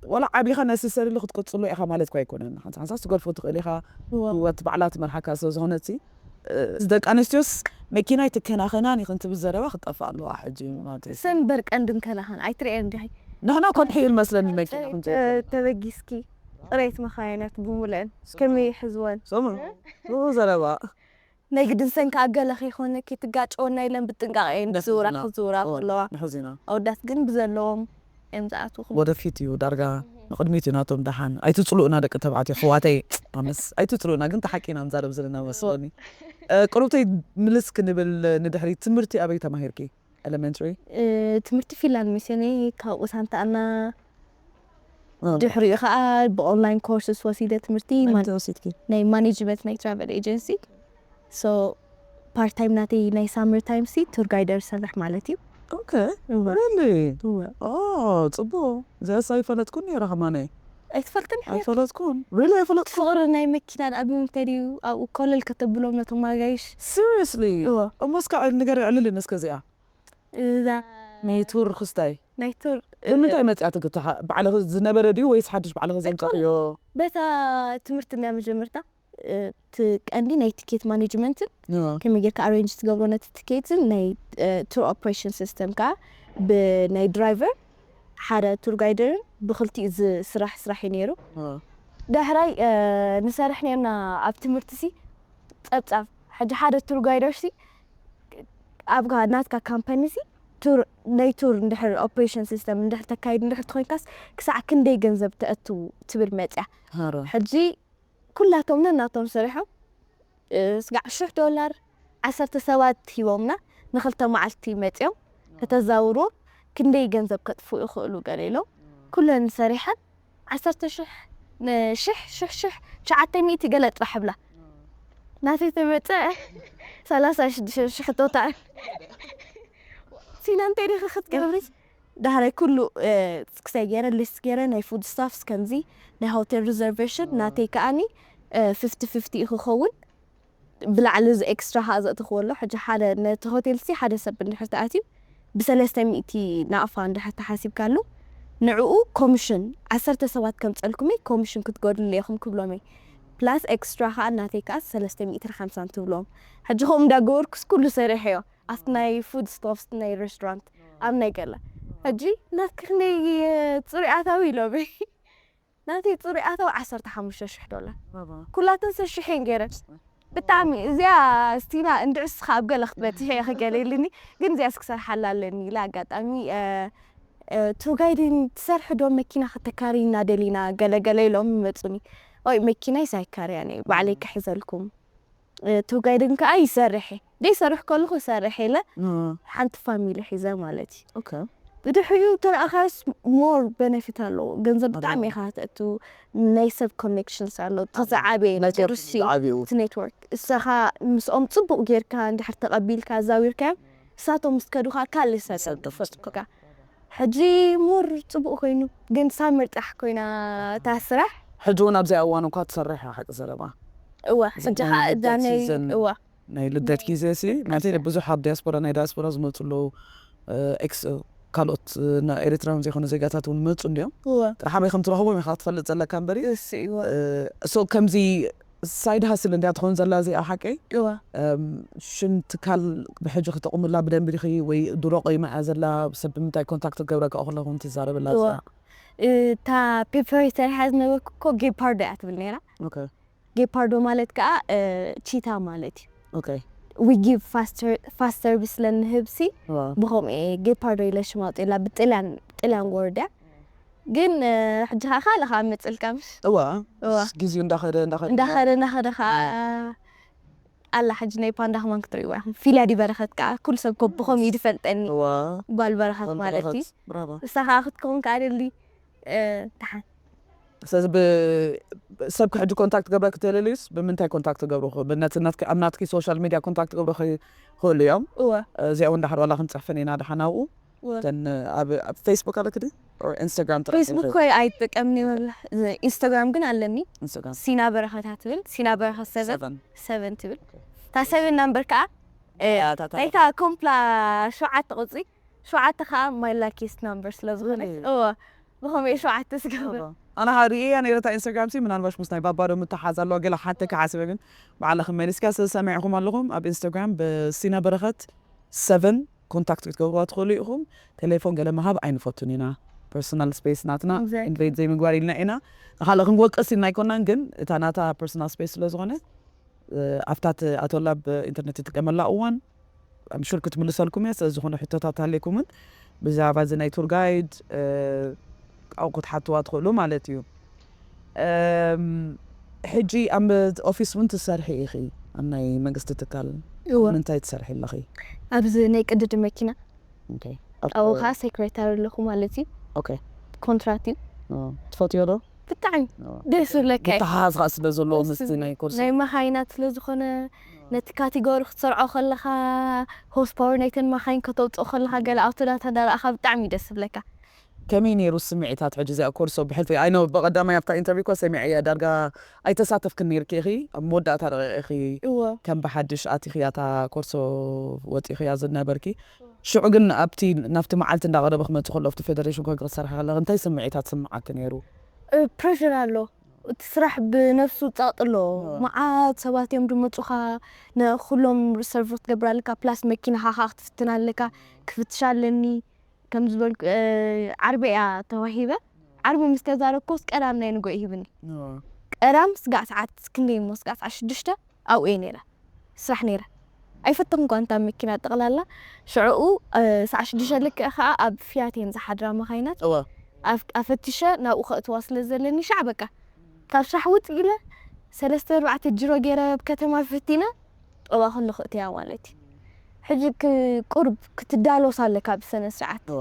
ዋላ ዓቢኻ ነስሰርሊ ክትቅፅሎ ኢኻ ማለት እኳ ኣይኮነን ሓንቲ ሓንሳስ ትገድፎ ትኽእል ኢኻ እወ ህወት ባዕላ ትመርሓካ ስለ ዝኾነት እዚ ደቂ ኣንስትዮስ መኪና ኣይትከናኸናን ኢኽን ትብል ዘረባ ክትጠፍእ ኣለዋ ሕጂ ማለት እዩ ሰን በርቀን ድንከናኸን ኣይትርእየን ዲኺ ንሕና ኮንሒ ይመስለኒ መኪና ክንዘ ተበጊስኪ ጥሬት መኻይነት ብምልእን ከመይ ይሕዝወን ሰሙ ኡ ዘረባ ናይ ግድን ሰንካ ኣገለ ከይኮነ ከይትጋጨወና ኢለን ብጥንቃቄ እየን ዝዝውራ ክዝውራ ከለዋ ንሕዚና ኣወዳት ግን ብዘለዎም እዮም ዝኣትዉ ወደፊት እዩ ዳርጋ ንቅድሚት እዩ ናቶም ደሓን ኣይትፅሉእና ደቂ ተባዕትዮ ኣሕዋተይ ኣመስ ኣይትፅሉእና ግን ተሓቂና ንዛረብ ዘለና መስለኒ እ፣ ቅሩብተይ ምልስ ክንብል ንድሕሪ ትምህርቲ ኣበይ ተማሂርኪ elementary ትምህርቲ ፊንላንድ ሚስዮኒ ካብኡ ሳንታኣና ድሕሪኡ ከዓ ብኦንላይን ኮርስስ ወሲደ ትምህርቲ ማን- ወሲድኪ ናይ ማኔጅመንት ናይ ትራቨል ኤጀንሲ ሶ ፓርት ታይም ናተይ ናይ ሳመር ታይም ሲ ቱር ጋይደር ሰርሕ ማለት እዩ really እወ። ኦ ፅቡቅ እዚኣስ ኣይፈለጥኩን ነይረ ከማነ ኣይትፈልጥን ኣይፈለጥኩን really ኣይፈለጥኩን ፍቅሪ ናይ መኪና ንኣብነት እንተድዩ ኣብኡ ኮለል ከተብሎም ነቶም ኣጋይሽ seriously እወ እሞ እስካ ንገር ዕልልን እስከ እዚኣ እዛ ናይ ቱር ክስታይ ናይ ቱር ብምንታይ መፅኣ ትግትሓ ባዕልኺ ዝነበረ ድዩ ወይስ ሓድሽ ባዕልኺ ዘምፀኽዮ በታ ትምህርቲ ናይ መጀመርታ እቲ ቀንዲ ናይ ትኬት ማኔጅመንትን ከመይ ጌርካ ኣሬንጅ ትገብሮ ነቲ ትኬትን ናይ ቱር ኦፕሬሽን ሲስተም ከዓ ብናይ ድራይቨር ሓደ ቱር ጋይደርን ብክልቲኡ ዝስራሕ ስራሕ እዩ ነይሩ ዳሕራይ ንሰርሕ ነርና ኣብ ትምህርቲ ሲ ፀብፃብ ሕጂ ሓደ ቱር ጋይደር ሲ ኣብ ናትካ ካምፓኒ ሲ ቱር ናይ ቱር እንድሕር ኦፕሬሽን ሲስተም እንድሕር ተካይድ እንድሕር ትኮንካስ ክሳዕ ክንደይ ገንዘብ ተእትው ትብል መፅያ ሕጂ ኩላቶም ነናቶም ሰሪሖም ስጋዕ ሽሕ ዶላር ዓሰርተ ሰባት ሂቦምና ንክልተ መዓልቲ መፅዮም ከተዛውርዎም ክንደይ ገንዘብ ከጥፍኡ ይኽእሉ ገለ ኢሎም ኩለን ሰሪሐን ዓሰርተ ሽሕ ሽሕ ሽሕ ሽሕ ትሽዓተ ሚእቲ ገለ ጥራሕ ብላ ናተይ ተመፀ ሰላሳ ሽዱሽተ ሽሕ ቶታል ሲና እንታይ ዲኺ ክትገብሪ ዳሕራይ ኩሉ ክሳይ ገይረ ሊስት ገይረ ናይ ፉድ ስታፍስ ከምዚ ናይ ሆቴል ሪዘርቬሽን ናተይ ከኣኒ ፍፍቲ ፍፍቲ እዩ ክኸውን ብላዕሊ እዚ ኤክስትራ ከዓ ዘእትኽዎ ኣሎ ሕጂ ሓደ ነቲ ሆቴል ሲ ሓደ ሰብ እንድሕር ተኣትዩ ብሰለስተ ሚእቲ ናቕፋ እንድሕር ተሓሲብካሉ ንዕኡ ኮሚሽን ዓሰርተ ሰባት ከምፀልኩመይ ኮሚሽን ክትጎድሉ ኢኹም ክብሎመይ ፕላስ ኤክስትራ ከዓ እናተይ ከዓ ሰለስተ ሚእትን ሓምሳን ትብሎም ሕጂ ከምኡ እንዳገበርኩስ ኩሉ ሰሪሐዮ ኣብቲ ናይ ፉድ ስቶፕስ ናይ ሬስቶራንት ኣብ ናይ ገለ ሕጂ ናትክኽነይ ፅሩይ ኣታዊ ኢሎመይ ናተይ ፅሩይ ኣታዊ ዓሰርተ ሓሙሽተ ሽሕ ዶላር ኩላተን ሰሽሕ እየን ገይረን ብጣዕሚ እዚኣ ስቲና እንድዕስኻ ኣብ ገለ ክትበፅሕ እየ ክገለ ኢልኒ ግን እዚኣስ ክሰርሓላ ኣለኒ ኢለ ኣጋጣሚ ቱር ጋይድን ትሰርሒ ዶ መኪና ከተካርይና ደሊና ገለገለ ኢሎም ይመፁኒ ኦይ መኪናይስ ኣይካርያን እየ ባዕለይ ክሕዘልኩም ቱር ጋይድን ከዓ ይሰርሕ እየ ደይሰርሕ ከለኹ ይሰርሕ ኢለ ሓንቲ ፋሚሊ ሒዘ ማለት እዩ ብድሕሪኡ ተረኣኻስ ሞር በነፊት ኣለዎ ገንዘብ ብጣዕሚ ኢኻ ተእቱ ናይ ሰብ ኮኔክሽንስ ኣሎ ተዝዓበየ ርሲ እቲ ኔትወርክ እሰኻ ምስኦም ፅቡቅ ጌርካ እንድሕር ተቐቢልካ ኣዛዊርካዮም እሳቶም ምስ ከዱኻ ካልእ ሰብ ፈጥካ ሕጂ ሞር ፅቡቅ ኮይኑ ግን ሳምር ጥራሕ ኮይና እታ ስራሕ ሕጂ እውን ኣብዚኣ እዋን እኳ ትሰርሕ እያ ሓቂ ዘረባ እዋ ሕጂ ከዓ እዛ ናይ እዋ ናይ ልደት ግዜ ሲ ናተይ ብዙሕ ኣብ ዲያስፖራ ናይ ዲያስፖራ ዝመፁ ኣለዉ ኤክስ ካልኦት ኤርትራውያን ዘይኮነ ዜጋታት እውን መፁ እንዲዮም ጥራሕ ኣበይ ከም ትረኽቦም ኢኻ ክትፈልጥ ዘለካ እምበሪ እሱ እዋ ሶ ከምዚ ሳይድ ሃስል እንድያ ትኸውን ዘላ እዚኣ ሓቀይ እዋ ሽን ትካል ብሕጂ ክተቑምላ ብደንቢ ዲኺ ወይ ድሮ ቆይማ እያ ዘላ ሰብ ብምንታይ ኮንታክት ገብረካ ከለኹም ትዛረበላ እዋ እዛ እታ ፔፐር ሰሪሓ ዝነበርኩ እኮ ጌፓርዶ እያ ትብል ነይራ ኦኬ ጌፓርዶ ማለት ከዓ ቺታ ማለት እዩ ኦኬ we give fast service ስለንህብ ሲ ዋው ብኸምኡ እየ ጌፓርዶ ኢለ ሽም ኣውፅላ ብጥልያን ጥልያን ወርድ እያ ግን ሕጂ ከዓ ካልእ ከዓ መፅልካ ምሽ እዋ እዋ ግዜኡ እንዳኸደ እንዳኸደ እንዳኸደ እንዳኸደ ከዓ ኣላ ሕጂ ናይ ፓንዳ ከማን ክትርእይዋ ኢኹም ፊልያ ዲ በረኸት ከዓ ኩሉ ሰብ ኮ ብኸምኡ እዩ ዝፈልጠኒ እዋ ጓል በረኸት ማለት እዩ ብራባ እሳ ከዓ ክትከውን ከዓ ደሊ ተሓን ስለዚ ብ- ሰብ ሕጂ ኮንታክት ገብረ ክትደልልዩስ ብምንታይ ኮንታክት ገብርኹ ብነቲ ናትኪ- ኣብ ናትኪ ሶሻል ሚድያ ኮንታክት ገብሩ ክኽእሉ እዮም እወ እዚኣ እውን ዳሕር ዋላ ክንፅሕፍን ኢና ድሓን ኣብኡ እወ ተን ኣብ ኣብ ፌስቡክ ኣለክዲ ኢንስታግራም ጥራሕ ፌስቡክ ኮይ ኣይጥቀምን እየ ወላ ኢንስታግራም ግን ኣለኒ ኢንስታግራም ሲና በረኸታ ትብል ሲና በረኸት ሰቨን ሰቨን ሰቨን ትብል እታ ሰቨን ናምበር ከዓ እ፣ እያ፣ እታ፣ እታ። ናይታ ኮምፕላ ሸውዓተ ቁፅሪ ሸውዓተ ከዓ ማይ ላኪስት ናምበር ስለ ዝኾነ Really? እወ ብኸመይ ሸውዓተ ስገብር ኣነ ሪእያ ነይረ እታ ኢንስታግራም ሲ ምናልባሽ ምስ ናይ ባባዶ ምትሓዝ ኣለዋ ገለ ሓተካ ሓሲበ ግን ባዕልኺ መሊስካ ስለዝሰሚዕኹም ኣለኹም ኣብ ኢንስታግራም ብሲና በረኸት ሰቨን ኮንታክት ክትገብርዋ ትኽእሉ ኢኹም ቴሌፎን ገለ ምሃብ ኣይንፈቱን ኢና personal space ናትና invade ዘይምግባር ኢልና ኢና። ንኻልእ ክንወቅስ ኢልና ኣይኮናን፣ ግን እታ ናታ personal space ስለ ዝኾነ ኣብታት ኣቶላ ብኢንተርኔት ትጥቀመላ እዋን ኣምሹር ክትምልሰልኩም እያ። ስለዝኾነ ሕቶታት ኣለይኩምን ብዛዕባ እዚ ናይ ቱር ጋይድ ኣብኡ ክትሓትዋ ትኽእሉ ማለት እዩ። ሕጂ ኣብ ኦፊስ እውን ትሰርሒ ኢኺ ኣብ ናይ መንግስቲ ትካል? ምንታይ ትሰርሒ ኣለኺ? ኣብዚ ናይ ቅድድ መኪና ኣብኡ ከዓ ሴክሬታሪ ኣለኹ ማለት እዩ። ኮንትራት እዩ። ትፈትዮ ዶ? ብጣዕሚ ደስ ዝብለካ እዩ። ተሓዝ ከዓ ስለ ዘለዎ ምስቲ ናይ ኮርስ ናይ መካይናት ስለ ዝኾነ ነቲ ካቴጎሪ ክትሰርዖ ከለኻ ሆርስ ፓወር ናይተን መካይን ከተውፅኦ ከለኻ ገለ ኣብቲ ዳታ እንዳረኣኻ ብጣዕሚ እዩ ደስ ዝብለካ። ከመይ ነይሩ ስምዒታት ሕጂ እዚኣ ኮርሶ ብሕልፊ ኣይ ነው ብቐዳማይ ኣብታ ኢንተርቪው እኮ ሰሚዐያ ዳርጋ ኣይተሳተፍክን ነይርኪ ኢኺ ኣብ መወዳእታ ደቂቕ ኢኺ እወ ከም ብሓድሽ ኣቲኺ ኣታ ኮርሶ ወፂኽያ ዝነበርኪ ሽዑ ግን ኣብቲ ናብቲ መዓልቲ እንዳቐረበ ክመፅእ ከሎ ኣብቲ ፌደሬሽን ኮንግረስ ትሰርሒ ከለኺ እንታይ ስምዒታት ስምዓኪ ነይሩ? ፕሬሽር ኣሎ። እቲ ስራሕ ብነብሱ ፀቕጢ ኣለዎ። መዓት ሰባት እዮም ዝመፁኻ፣ ንኩሎም ሰርቭ ክትገብር ኣለካ፣ ፕላስ መኪናኻ ከዓ ክትፍትን ኣለካ። ክፍትሽ ኣለኒ ከም ዝበልኩ ዓርቢ እያ ተዋሂበ። ዓርቢ ምስ ተዛረብኩስ ቀዳም ናይ ንጎ ይሂብኒ። ቀዳም ስጋዕ ሰዓት ክንደይ እሞ ስጋዕ ሰዓት ሽዱሽተ ኣብኡ እየ ነይረ። ስራሕ ነይረ። ኣይፈተኹን እኳ እንታ መኪና ጠቕላላ። ሽዕኡ ሰዓት ሽዱሽተ ልክዕ ከዓ ኣብ ፊያት እየን ዝሓድራ መኻይናት። እወ ኣፍ- ኣፈቲሸ ናብኡ ከእትዋ ስለ ዘለኒ ሻዕ በቃ ካብ ስራሕ ውፅ ኢለ ሰለስተ ኣርባዕተ ጅሮ ገይረ ኣብ ከተማ ፈቲነ ጠባ ከሎ ክእትያ ማለት እዩ። ሕጂ ክ- ቁርብ ክትዳሎስ ኣለካ ብሰነ ስርዓት። እወ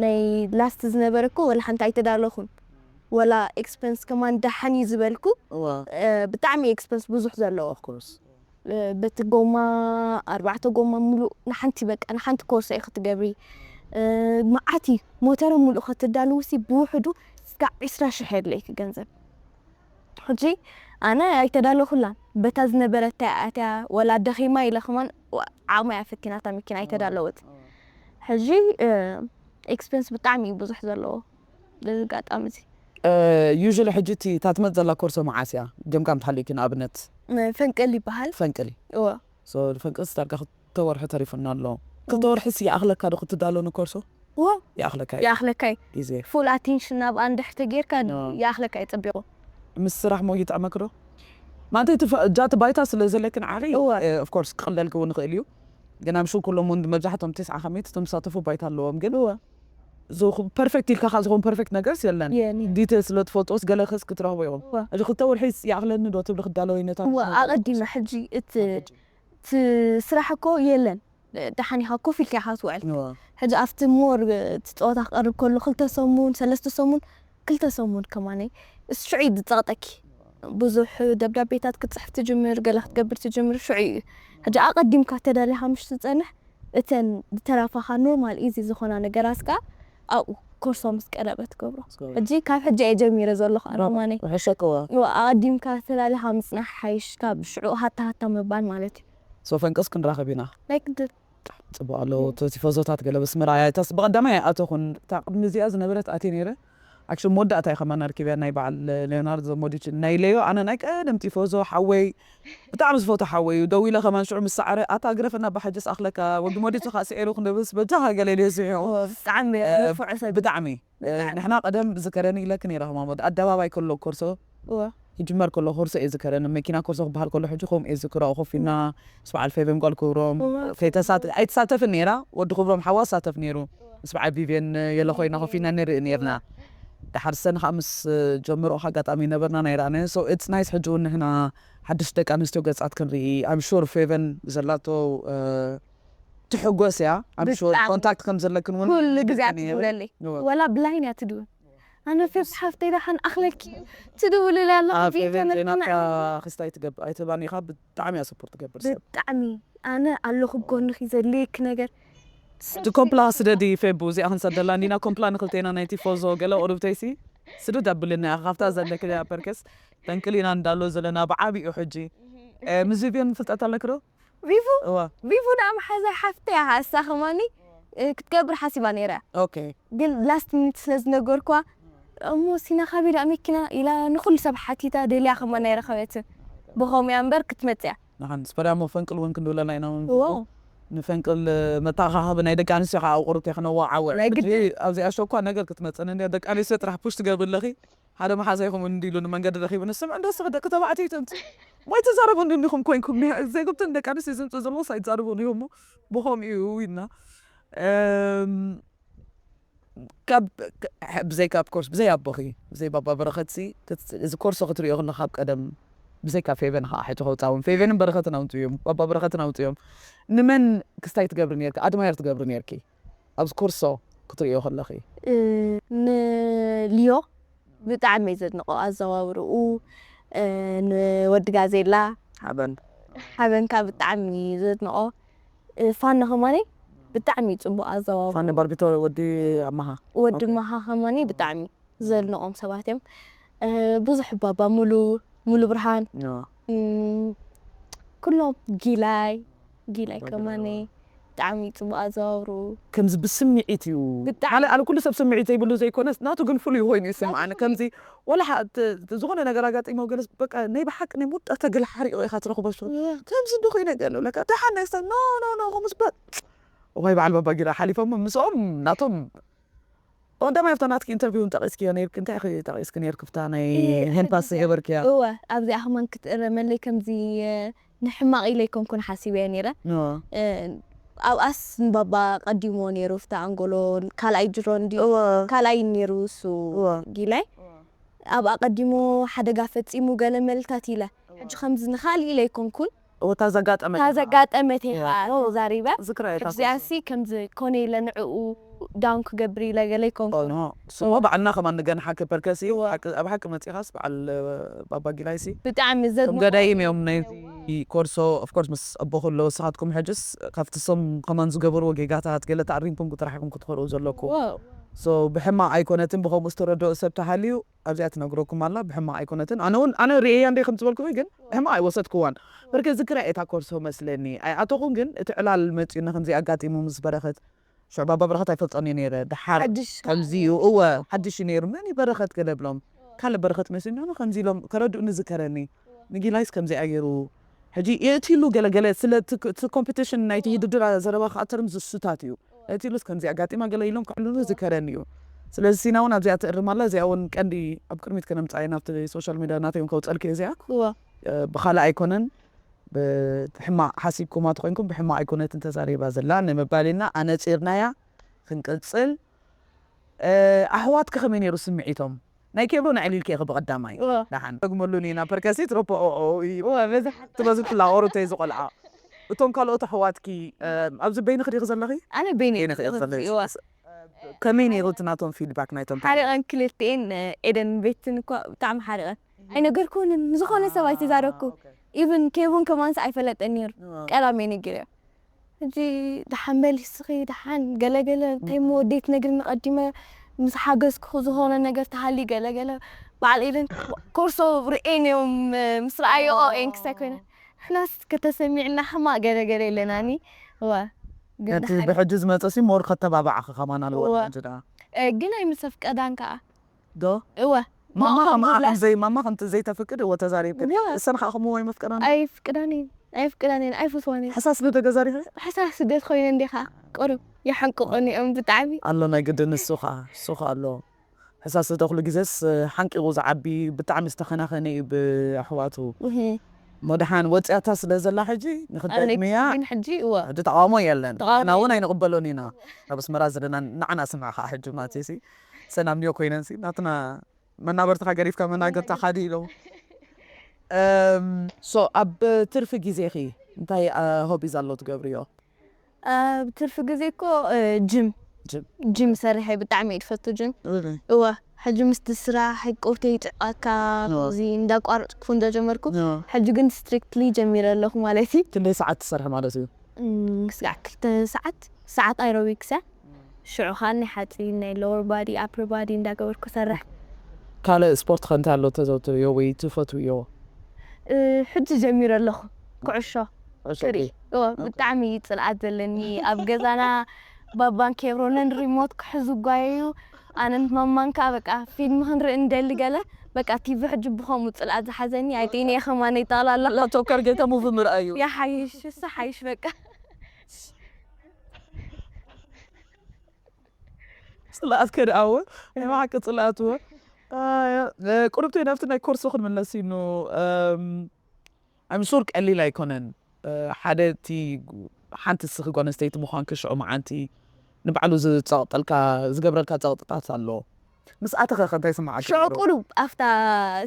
ናይ ላስት ዝነበረ እኮ ወላ ሓንቲ ኣይተዳለኹን። ወላ ኤክስፐንስ ከማን ደሓን እዩ ዝበልኩ። እወ ብጣዕሚ ኤክስፐንስ ብዙሕ ዘለዎ ኦፍኮርስ በቲ ጎማ ኣርባዕተ ጎማ ሙሉእ ንሓንቲ በቃ ንሓንቲ ኮርስ እዩ ክትገብሪ። መዓት እዩ። ሞተረ ሙሉእ ከተዳልውሲ ብውሕዱ ስጋዕ ዒስራ ሽሕ የድለይኪ ገንዘብ። ሕጂ ኣነ ኣይተዳለኹላን በታ ዝነበረታ ኣትያ ወላ ደኺማ ኢለ ከማን ዓቕማ እያ ፈቲናታ መኪና ኣይተዳለወት። ሕጂ ኤክስፐንስ ብጣዕሚ እዩ ብዙሕ ዘለዎ በዚ ኣጋጣሚ እዚ። ዩዥሊ ሕጂ እቲ እታ ትመፅ ዘላ ኮርሶ መዓስ እያ ጀምካ ምትሃልዩኪ ንኣብነት ፈንቅል ይበሃል። ፈንቅል እወ ፈንቅል ስታርካ ክልተ ወርሒ ተሪፉና ኣሎ። ክልተ ወርሒ ሲ ይኣኽለካ ዶ ክትዳሎ ንኮርሶ? እወ ይኣኽለካ እዩ ይኣኽለካ እዩ። ግዜ ፉል ኣቴንሽን ናብኣ እንድሕር ተጌርካ ኖ። ይኣኽለካ እዩ ፅቢቑ። ምስ ስራሕ ሞ ይጥዕመክ ዶ? ማለት እቲ ፈ- እጃ እቲ ባይታ ስለ ዘለክን ዓሪ እወ። ኦፍኮርስ ክቕለል ክውን ይኽእል እዩ። ግን ኣምሹ ኩሎም እውን መብዛሕቶም ተስዓ ከሚት እቶም ዝሳተፉ ባይታ ኣለዎም ግን እወ ፐርፌክት ኢልካ ካብ ዝኾን ፐርፌክት ነገርስ የለን። የኒ ዲቴል ስለ ትፈልጦስ ገለ ክስ ክትረኽቦ ኢኹም። እወ ሕጂ ክልተ ወርሒ ይኣኽለኒ ዶ ትብሊ ክዳለወይ ነታ እወ ኣቐዲመ ሕጂ እቲ እቲ ስራሕ እኮ የለን። ደሓን ኢኻ ኮፍ ኢልካ ኢኻ ትውዕል። ሕጂ ኣብቲ ሞር እቲ ፀወታ ክቐርብ ከሎ ክልተ ሰሙን ሰለስተ ሰሙን ክልተ ሰሙን ከማነይ እሱ ሽዑ እዩ ዝፀቕጠኪ። ብዙሕ ደብዳቤታት ክትፅሕፍ ትጅምር ገለ ክትገብር ትጅምር ሽዑ እዩ። ሕጂ ኣቐዲምካ ተዳሊኻ ምሽ ትፀንሕ እተን ዝተራፋኻ ኖርማል ኢዚ ዝኾና ነገራት ከዓ ኣብኡ ኮርሶ ምስ ቀረበ ትገብሮ። ሕጂ ካብ ሕጂ እየ ጀሚረ ዘለኹ ኣነ ከማነይ ሕሸክዋ ኣቐዲምካ ተዳሊኻ ምፅናሕ ሓይሽ ካብ ሽዑ ሃታ ሃታ ምባል ማለት እዩ። ሶ ፈንቅስ ክንራኸብ ኢና። ናይ ግድን ፅቡቅ ኣለዎ እቲ ቲፎዞታት ገለ በስመራ እያ እታስ ብቀዳማይ ኣይኣተኹን እታ ቅድሚ እዚኣ ዝነበረት ኣትየ ነይረ። ኣክሽን መወዳእታ እየ ከማን ኣርኪብያ ናይ በዓል ሌዮናርዶ ሞዲች ናይ ሌዮ ኣነ ናይ ቀደም ቲፎዞ ሓወይ ብጣዕሚ ዝፈቱ ሓወይ እዩ ደው ኢለ ከማን ሽዑ ምስ ሰዓረ ኣታ ግረፈና ባሓጀስ ኣኽለካ ወዲ ሞዲች ከዓ ስዒሩ ክንደብስ በጃኻ ገለ ኢለ ስሒቑ ብጣዕሚ ንፉዕ ሰብ ብጣዕሚ ንሕና ቀደም ዝከረኒ ኢለክ ነይረ ከማን ወዲ ኣደባባይ ከሎ ኮርሶ እወ ይጅመር ከሎ ኮርሶ እየ ዝከረኒ መኪና ኮርሶ ክበሃል ከሎ ሕጂ ከምኡ እየ ዝክሮ ኮፍ ኢልና ምስ በዓል ፌቨን ጓል ክብሮም ከይተሳተ ኣይትሳተፍን ነይራ ወዲ ክብሮም ሓዋ ሳተፍ ነይሩ ምስ በዓል ቪቬን የለ ኮይና ኮፍ ኢልና ንርኢ ነርና ድሓር ሰን ከዓ ምስ ጀምሮ ኣጋጣሚ ነበርና ናይ ረኣናዮ so it's nice ሕጂ እውን ንሕና ሓድሽ ደቂ ኣንስትዮ ገጻት ክንርኢ I'm sure ፌቨን ዘላቶ ትሕጎስ እያ I'm sure ብጣዕሚ። ኮንታክት ከም ዘለክን እውን ኩሉ ግዜ ነይሩ። ትብለለይ እወ። ወላ ብላይን እያ ትድውል ኣነ ፌብ ሓፍተይ ዳሓን ኣኽለኪ ትድውልለ ኣለኹ ኣብ ፌቨን ቪድዮ ዜናካ ነትና ክስታይ ትገብር ኣይትባን ኢኻ ብጣዕሚ እያ ሰፖርት ትገብር ሰብ ብጣዕሚ ኣነ ኣለኹ ጎንኺ ዘድልየኪ ነገር እቲ ኮምፕላ ስደዲ ፌቡ እዚኣ ክንሰደላ እንዲና ኮምፕላ ንክልቴና ናይ ቲፎዞ ገለ ቁርብተይሲ ስዱድ ኣብልና ኢኻ ካብታ ዘለክያ ፐርከስ ተንክሊና እንዳሎ ዘለና ብዓቢኡ ሕጂ እ፣ ምስ ቪቪዮን ፍልጠት ኣለክ ዶ ቪፉ እዋ ቪፉ ደኣ መሓዛይ ሓፍተይ እያ እሳ ከማኒ እ፣ ክትገብር ሓሲባ ነይራ ኦኬ ግን ላስት ሚኒት ስለ ዝነገርኳ እሞ ሲና ካበይ ደኣ መኪና ኢላ ንኩሉ ሰብ ሓቲታ ደልያ ከማን ኣይረኸበትን ብኸምኡ እያ እምበር ክትመፅእ እያ ንሓን ስፐርያ ሞ ፈንቅል እውን ክንድውለና ኢና እውን እዎ ንፈንቅል መተኣኻኸቢ ናይ ደቂ ኣንስትዮ ከዓ ኣብ ቁሩብ ከነዋዓውዕ። ናይ ግድን። ሕጂ ኣብዚኣ ሸኳ ነገር ክትመፀኒ እንድያ። ደቂ ኣንስትዮ ጥራሕ ፑሽ ትገብሪ ኣለኺ። ሓደ መሓዛይ ከምኡ እንዲሉ ንመንገዲ ረኺቡ ንስምዕ እንዶ ስኺ ደቂ ተባዕትዮ ተምፅ ማይ ተዛረቡ እንዲኹም ኮይንኩም ዘይገብተን ደቂ ኣንስትዮ ዝምፅ ዘለዎስ ኣይትዛረቡ እንዲኹም ብኸምኡ እዩ ኢልና። እም፣ ካብ ብዘይካ of course ብዘይ ኣቦኺ ብዘይ ባባ በረኸትሲ እዚ ኮርሶ ክትሪኦ ከለካ ካብ ቀደም ብዘይካ ፌቨን ከዓ ሕጂ ከውፃውን ፌቨንን በረኸትን ኣውፅኡ እዮም ባባ በረኸትን ኣውፅኡ እዮም። ንመን ክስታይ ትገብሪ ነርኪ ኣድማየር ትገብሪ ነርኪ ኣብዚ ኮርሶ ክትሪኦ ከለኺ? ንልዮ ብጣዕሚ እየ ዘድንቆ ኣዘዋውርኡ። ንወዲ ጋዜላ ሓበን ሓበንካ ብጣዕሚ እየ ዘድንቆ። ፋኖ ከማኒ ብጣዕሚ እዩ ፅቡቅ ኣዘዋውርኡ። ፋኒ ባርቢቶ ወዲ ኣማሃ ወዲ ማሃ ከማኒ ብጣዕሚ ዘድንቆም ሰባት እዮም። ብዙሕ ባባ ሙሉ ሙሉ ብርሃን ኩሎም ጊላይ ጊላይ ከማኒ ብጣዕሚ ፅቡቅ ኣዘዋውሩ። ከምዚ ብስምዒት እዩ ብጣዕሚ። ማለት ኣነ ኩሉ ሰብ ስምዒት ዘይብሉ ዘይኮነስ ናቱ ግን ፍሉይ ኮይኑ ይስምዓኒ ከምዚ ወላ ሓ- ት- ት- ዝኾነ ነገር ኣጋጢሞ ገለስ በቃ ናይ ብሓቂ ናይ ሙዳ ተግል ሓሪቑ ኢኻ ትረኽቦ ሽ ከምዚ እንዶ ኮይነ ገለ ብለካ ደሓን ናይ ስታ ኖ ኖ ኖ ከምስ በ ወይ በዓል ባባጊራ ሓሊፎም ምስኦም ናቶም ቀዳማይ ኣብታ ናትኪ ኢንተርቪው ጠቂስክዮ ነርክ እንታይ ኢኺ ጠቂስኪ ነርክ ብታ ናይ ሄንፓስ የበርክያ እወ ኣብዚኣ ከማን ክትእረመለይ ከምዚ ንሕማቕ ኢለ ኣይኮንኩን ሓሲበዮ ነይረ። ኣብኣስ ንባባ ቀዲሞ ነይሩ ፍታ ኣንጎሎ ካልኣይ ጅሮ እንዲ ካልኣይ ነይሩ እሱ ጊላይ ኣብኣ ቀዲሞ ሓደጋ ፈፂሙ ገለ መልታት ኢለ ሕጂ ከምዚ ንካል ኢለ ኣይኮንኩን እታ ዘጋጠመ እታ ዘጋጠመት እየ ከዓ ተዛሪበ ዝክራ እታ ሕጂ እዚኣሲ ከምዚ ኮነ ኢለ ንዕኡ ዳውን ክገብር ኢለ ገለ ኣይኮንኩን ስሞ በዓልና ከማን ንገንሓ ክፐርከሲ ኣብ ሓቂ መፂኻስ በዓል ባባ ጊላይሲ ብጣዕሚ እቶም ገዳይም እዮም ናይ ኮርሶ ኦፍኮርስ ምስ ኣቦ ከሎ ንስኻትኩም ሕጅስ ካብቲ ሶም ከማን ዝገበርዎ ጌጋታት ገለ ተኣሪምኩም ጥራሕ ኢኹም ክትኮርኡ ዘለኩም ብሕማቕ ኣይኮነትን ብከምኡ ዝተረድኦ ሰብ ተሃልዩ ኣብዚኣ ትነግረኩም ኣላ ብሕማቕ ኣይኮነትን ኣነ እውን ኣነ ርእየያ እንደ ከም ዝበልኩም ግን ብሕማቕ ኣይወሰድክዋን በርከ ዝክራ እታ ኮርሶ መስለኒ ኣይኣተኹን ግን እቲ ዕላል መፅኡ ንከምዚ ኣጋጢሙ ምስ በረኸት ሽዑ ባባ በረኸት ኣይፈልጦን እየ ነይረ ደሓር ሓድሽ ከምዚ እዩ እወ ሓድሽ እዩ ነይሩ መን እዩ በረኸት ገለ ብሎም ካልእ በረኸት መሲሉ ከምዚ ኢሎም ከረድኡ ንዝከረኒ ንጊላይስ ከምዚኣ ገይሩ ሕጂ የእትሉ ገለገለ ስለ እቲ ኮምፒቲሽን ናይቲ ውድድር ዘረባ ክኣተርም ዝሱታት እዩ እእትሉስ ከምዚ ኣጋጢማ ገለ ኢሎም ክዕልሉ ዝከረኒ እዩ ስለዚ ሲና እውን ኣብዚኣ ትእርም ኣላ እዚኣ እውን ቀንዲ ኣብ ቅድሚት ከነምፃ ናብቲ ሶሻል ሚድያ ናተይ እውን ከውፀልክ እዚኣ እወ ብካልእ ኣይኮነን ብሕማቕ ሓሲብኩማ ተኮይንኩም ብሕማቕ ኣይኮነትን ተዛሪባ ዘላ ንምባል ኢና ኣነፂርናያ ክንቅፅል ኣሕዋትኪ ከመይ ነይሩ ስምዒቶም ናይ ኬብሮን ኣዕሊልኪ ኢኺ ብቐዳማይ እወ ደሓን ደግመሉኒ ኢና ፐርከሲት ረፖ እዩ እወ በዛሓት ትበዝሑ ላቆሩተይ ዝቆልዓ እቶም ካልኦት ኣሕዋትኪ ኣብዚ በይንኺ ዲኺ ዘለኺ ኣነ በይነ በይንኺ ኢኺ ዘለኺ እወ ከመይ ነይሩ እቲ ናቶም ፊድባክ ናይቶም ሓሪቐን ክልቲኤን ኤደን ቤትን እኳ ብጣዕሚ ሓሪቐን ኣይነገርኩንን ንዝኾነ ሰብ ኣይተዛረብኩ ኢቭን ኬቡን ከማንስ ኣይፈለጠን ነይሩ ቀዳም እየ ነጊረዮ ሕጂ ደሓን በል እስኺ ደሓን ገለገለ እንታይ እሞ ወደይ ትነግርኒ ቀዲመ ምስ ሓገዝኩ ዝኾነ ነገር ተሃሊ ገለገለ በዓል ኤደን ኮርሶ ርእየን እዮም ምስ ረኣዮ ኤን ክሳይ ኮይነ ሕናስ ከተሰሚዕና ሕማቕ ገለገለ የለናኒ እወ ግን ነቲ ደሓን ብሕጂ ዝመፀ ሲ ሞር ከተባባዕኺ ከማን ኣለዎ እወ። ሕጂ ደኣ እ፣ ግን ኣይምሰፍቀዳን ከዓ ዶ እወ ማማ ማማ ከማዓ ምብላዕ። ከምዘይ ማማ ከምቲ ዘይተፍቅድ እወ ተዛሪብክን እወ። እሰን ከዓ ከምኡ ኣይመፍቀዳን ኣይፍቅዳን እየን ኣይፍቅዳን እየን ኣይፈትዋን እየን ሕሳስ ዶ ተዛሪበ ሕሳስ ስደት ኮይነ እንዲኻ ቁሩብ ይሓንቅቑን እዮም ብጣዕሚ ኣሎ ናይ ግድን ንሱ ከዓ ንሱ ከዓ ኣሎ ሕሳስ ዶ ኩሉ ግዜስ ሓንቂቑ ዝዓቢ ብጣዕሚ ዝተኸናኸነ እዩ ብኣሕዋቱ እህ። መድሓን ወፅያታ ስለ ዘላ ሕጂ ንክደግምያ ግን ሕጂ እወ ሕጂ ተቃውሞ የለን ተቃውሞ እና እውን ኣይንቕበሎን ኢና ኣብ ኣስመራ ዘለና ንዓና ስምዕ ከዓ ሕጂ ማለት ሲ ሰላም ድዮ ኮይነን ሲ ናትና መናበርትኻ ገሪፍካ መናገርታ ሓደ ኢሎም እም፣ ሶ ኣብ ትርፊ ግዜኺ እንታይ ሆቢዝ ኣሎ ትገብርዮ ኣብ ትርፊ ግዜ እኮ እ፣ ጅም ጅም። ጅም ሰርሐ ብጣዕሚ እየ ዝፈቱ ጅም እወ ሕጂ ምስቲ ስራሕ ቁርተይ ይጥዕቃካ እወ። እዚ እንዳቋረፅኩ እንዳጀመርኩ እወ። ሕጂ ግን ስትሪክትሊ ጀሚረ ኣለኹ ማለት እዩ ክንደይ ሰዓት ትሰርሒ ማለት እዩ እም፣ ክሳዕ ክልተ ሰዓት ሰዓት ኣይሮቢክስ እያ ሽዑ ከዓ ናይ ሓፂን ናይ ሎወር ባዲ ኣፕር ባዲ እንዳገበርኩ ሰርሕ ካልእ ስፖርት ከ እንታይ ኣሎ ተዘውትርዮ ወይ ትፈትውዮ እ፣ ሕጂ ጀሚረ ኣለኹ ኩዕሾ ክርኢ እወ ብጣዕሚ እዩ ፅልኣት ዘለኒ ኣብ ገዛና ባባን ኬብሮንን ሪሞት ክሕዙ ጓየዩ ኣነን ማማን ከዓ በቃ ፊልም ክንርኢ እንደሊ ገለ በቃ ቲቪ ሕጂ ብኸምኡ ፅልኣት ዝሓዘኒ ኣይጤን እየ ከማነይ ጠቕላላ ላቶከር ጌታ ሙቪ ምርኣዩ ይሓይሽ እሱ ሓይሽ በቃ ጽላኣት ከድኣዎ ናይ ብሓቂ ጽላኣትዎ። ቁርብተይ ናብቲ ናይ ኮርሶ ክንምለስ ዩ። I'm sure ቀሊል ኣይኮነን። ሓደ እቲ ሓንቲ ስኺ ጓል ኣንስተይቲ ምዃንኪ ሽዑ መዓንቲ ንባዕሉ ዝጸቕጠልካ ዝገብረልካ ጸቕጥታት ኣሎ። ምስ ኣተኸ ከ እንታይ ስምዓካ? ሽዑ ቁሩብ ኣብታ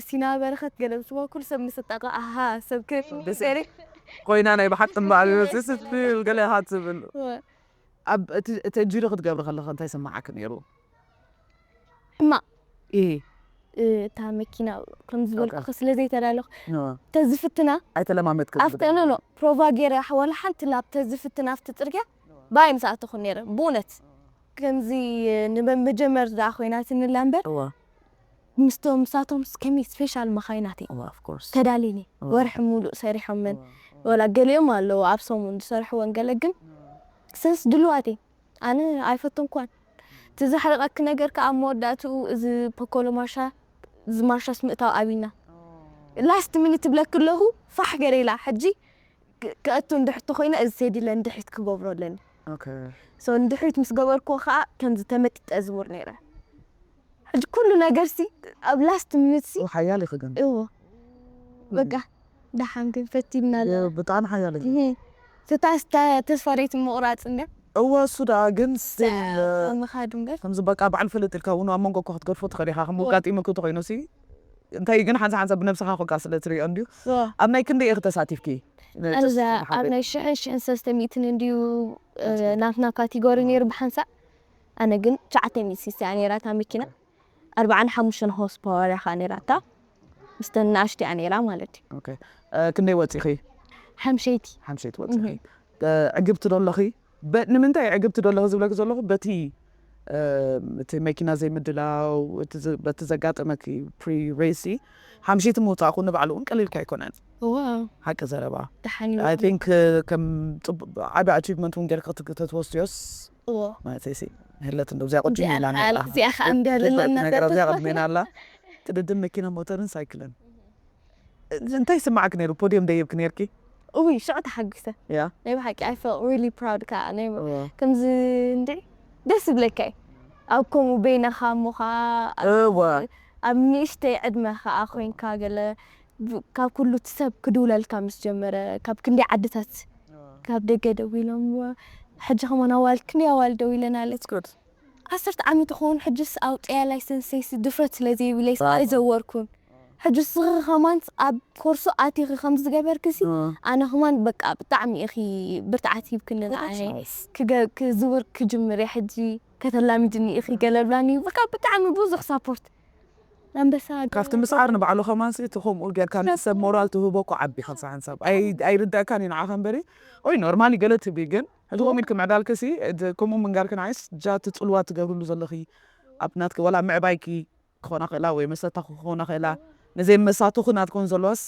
ሲና በረኸት ገለ ምስ በልኩ ሰብ ምስ ኣጣቕዓ ኣሃ ሰብ ክብል ገለ ኮይና ናይ ብሓቂ እምበኣር ዩ ስትብል ገለ ኢኻ ትብል። እወ። ኣብ እቲ እቲ ጁሪ ክትገብሪ ከለኺ እንታይ ስምዓኪ ነይሩ? ሕማቕ። እህ። እታ መኪና ከም ዝበልኩኺ ስለ ዘይተዳለኹ እወ። ተዝፍትና ኣይተለማመድክን ኣብተ ኖ ኖ ፕሮቫ ገይረ ዋላ ሓንቲ ላብ ተዝፍትና ኣብቲ ጽርግያ ባይ ምስ ኣተኹ ነይረ ብእውነት። ከምዚ ንመጀመር ደኣ ኮይናትኒ እላ እምበር እወ። ምስቶም ምሳቶም ከመይ ስፔሻል መኻይናት እየ እወ of course። ተዳሊኒ እወ። ወርሒ ሙሉእ ሰሪሖመን እወ። ወላ ገሊኦም ኣለዉ ኣብ ሰሙን ዝሰርሕወን ገለ ግን ሰንስ ድልዋት እየ ኣነ ኣይፈተንኳን እቲ ዘሕርቐኪ ነገር ከዓ ኣብ መወዳእትኡ እዚ ፖኮሎ ማርሻ እዚ ማርሻስ ምእታው ኣብና ላስት ሚኒት ትብለኪ ኣለኹ ፋሕ ገለ ኢላ ሕጂ ክ- ክእቱ እንድሕር ተኮይነ እዚ ሴዲለ እንድሕሪት ክገብሮ ኣለኒ okay። ሶ እንድሕሪት ምስ ገበርክዎ ከዓ ከምዚ ተመጢጠ ዝውር ነይረ ሕጂ ኩሉ ነገር ሲ ኣብ ላስት ሚኒት ሲ ሓያል ኢኺ ግን እዎ በቃ ደሓን ግን ፈቲምና ኣለና ብጣዕሚ ሓያል ኢኺ እህ። ስታ ስታ ተስፋ ደይት ምቑራፅ እንደ እወ እሱ ደኣ ግን still ምኻድ እምበር ከምዚ በቃ በዓል ፍልጥ ኢልካ እውን ኣብ መንጎ እኮ ክትገድፎ ትኽእል ኢኻ ከም ኣጋጢሙኪ ተኮይኑ ሲ እንታይ ግን ሓንሳ ሓንሳ ብነብስኻ ኮካ ስለ ትሪኦ እንድዩ እዎ። ኣብ ናይ ክንደይ ኢኺ ተሳቲፍኪ ኣዛ ኣብ ናይ ሽሕን ሽሕን ሰለስተ ሚእትን እንድዩ ናትና ካቴጎሪ ነይሩ ብሓንሳእ ኣነ ግን ትሽዓተ ሚእት ሲስያ ነይራ እታ መኪና ኣርባዓን ሓሙሽተን ሆርስ ፓወር እያ ከዓ ነይራታ ምስተን ንኣሽቱ እያ ነይራ ማለት እዩ ኦኬ። እ፣ ክንደይ ወፂኺ? ሓምሸይቲ ሓምሸይቲ ወፂኺ። እ፣ ዕግብቲ ዶ ኣለኺ? በ- ንምንታይ ዕግብቲ ዶ ኣለኺ ዝብለኪ ዘለኹ በቲ እ፣ እቲ መኪና ዘይምድላው እቲ ዘ- በቲ ዘጋጠመኪ ፕሪ ሬሲ ሓምሸይቲ ምውፃእኹ ንባዕሉ እውን ቀሊልካ ኣይኮነን። እዋ ሓቂ ዘረባ ደሓን I ይበል think ከም ጽቡቅ ዓቢ ኣቺቭመንት እውን ጌርካ ክትወስድዮስ እዎ ማለት ሲ ህለት እንዶ እዚኣ ቁጭ እዚኣ ኢላ ከኣ- ነላ እዚኣ ከኣ እንዲያ ዘለና ነገር እዚኣ ዘተኮረ ቅድሜና ኣላ ትድድም መኪና ሞተርን ሳይክልን እንታይ ይስማዓኪ ነይሩ ፖድየም ደይብኪ ነይርኪ እውይ ሽዑ ተሓጒሰ ያ ናይ ብሓቂ I felt really proud ከኣ ናይ እዎ ከምዚ እንዲ ደስ ይብለካ እዩ ኣብ ከምኡ በይነኻ እሞ ኸኣ እወ ኣብ ንእሽተይ ዕድመ ኸኣ ኮይንካ ገለ ብ- ካብ ኩሉ እቲ ሰብ ክድውለልካ ምስ ጀመረ ካብ ክንደይ ዓድታት ካብ ደገ ደዊሎም ሕጂ ከማን ኣዋልድ ክንደይ ኣዋልድ ደዊለን ኣለት It's good. ዓሰርተ ዓመት ይኸውን ሕጅስ ኣውፅያ ላይሰንሰይስ ድፍረት ስለ ዘይብለይ ኣይዘወርኩን ሕጂ ስኺ ከማን ኣብ ኮርሱ ኣቲኺ ከም ዝገበርክሲ ኣነ ከማን በቃ ብጣዕሚ ኢኺ ብርትዓት ሂብክኒ ንዓይ ክገ- ክዝውር ክጅምር እየ ሕጂ ከተላሚድኒ ኢኺ ገለ ብላኒ በቃ ብጣዕሚ ብዙሕ ሳፖርት ኣንበሳ ካብቲ ምስዓር ንባዕሉ ከማንሲ እቲ ከምኡ ጌርካ ንሰብ ሞራል ትህቦ እኮ ዓቢ ሓንሳብ ሓንሳብ ኣይ- ኣይርዳእካን እዩ ንዓኻ እምበሪ ኦይ ኖርማሊ ገለ ትቢ ግን ሕጂ ከምኡ ኢልኪ ምዕዳልክሲ እቲ- ከምኡ ምንጋርኪ ንዓይስ ጃ እቲ ጽልዋ ትገብርሉ ዘለኺ ኣብ ናትኪ ዋላ ምዕባይኪ ክኾና ክእላ ወይ መሰታ ክኾና ክእላ ነዘይ መሳትኹ ናትኮን ዘለዋስ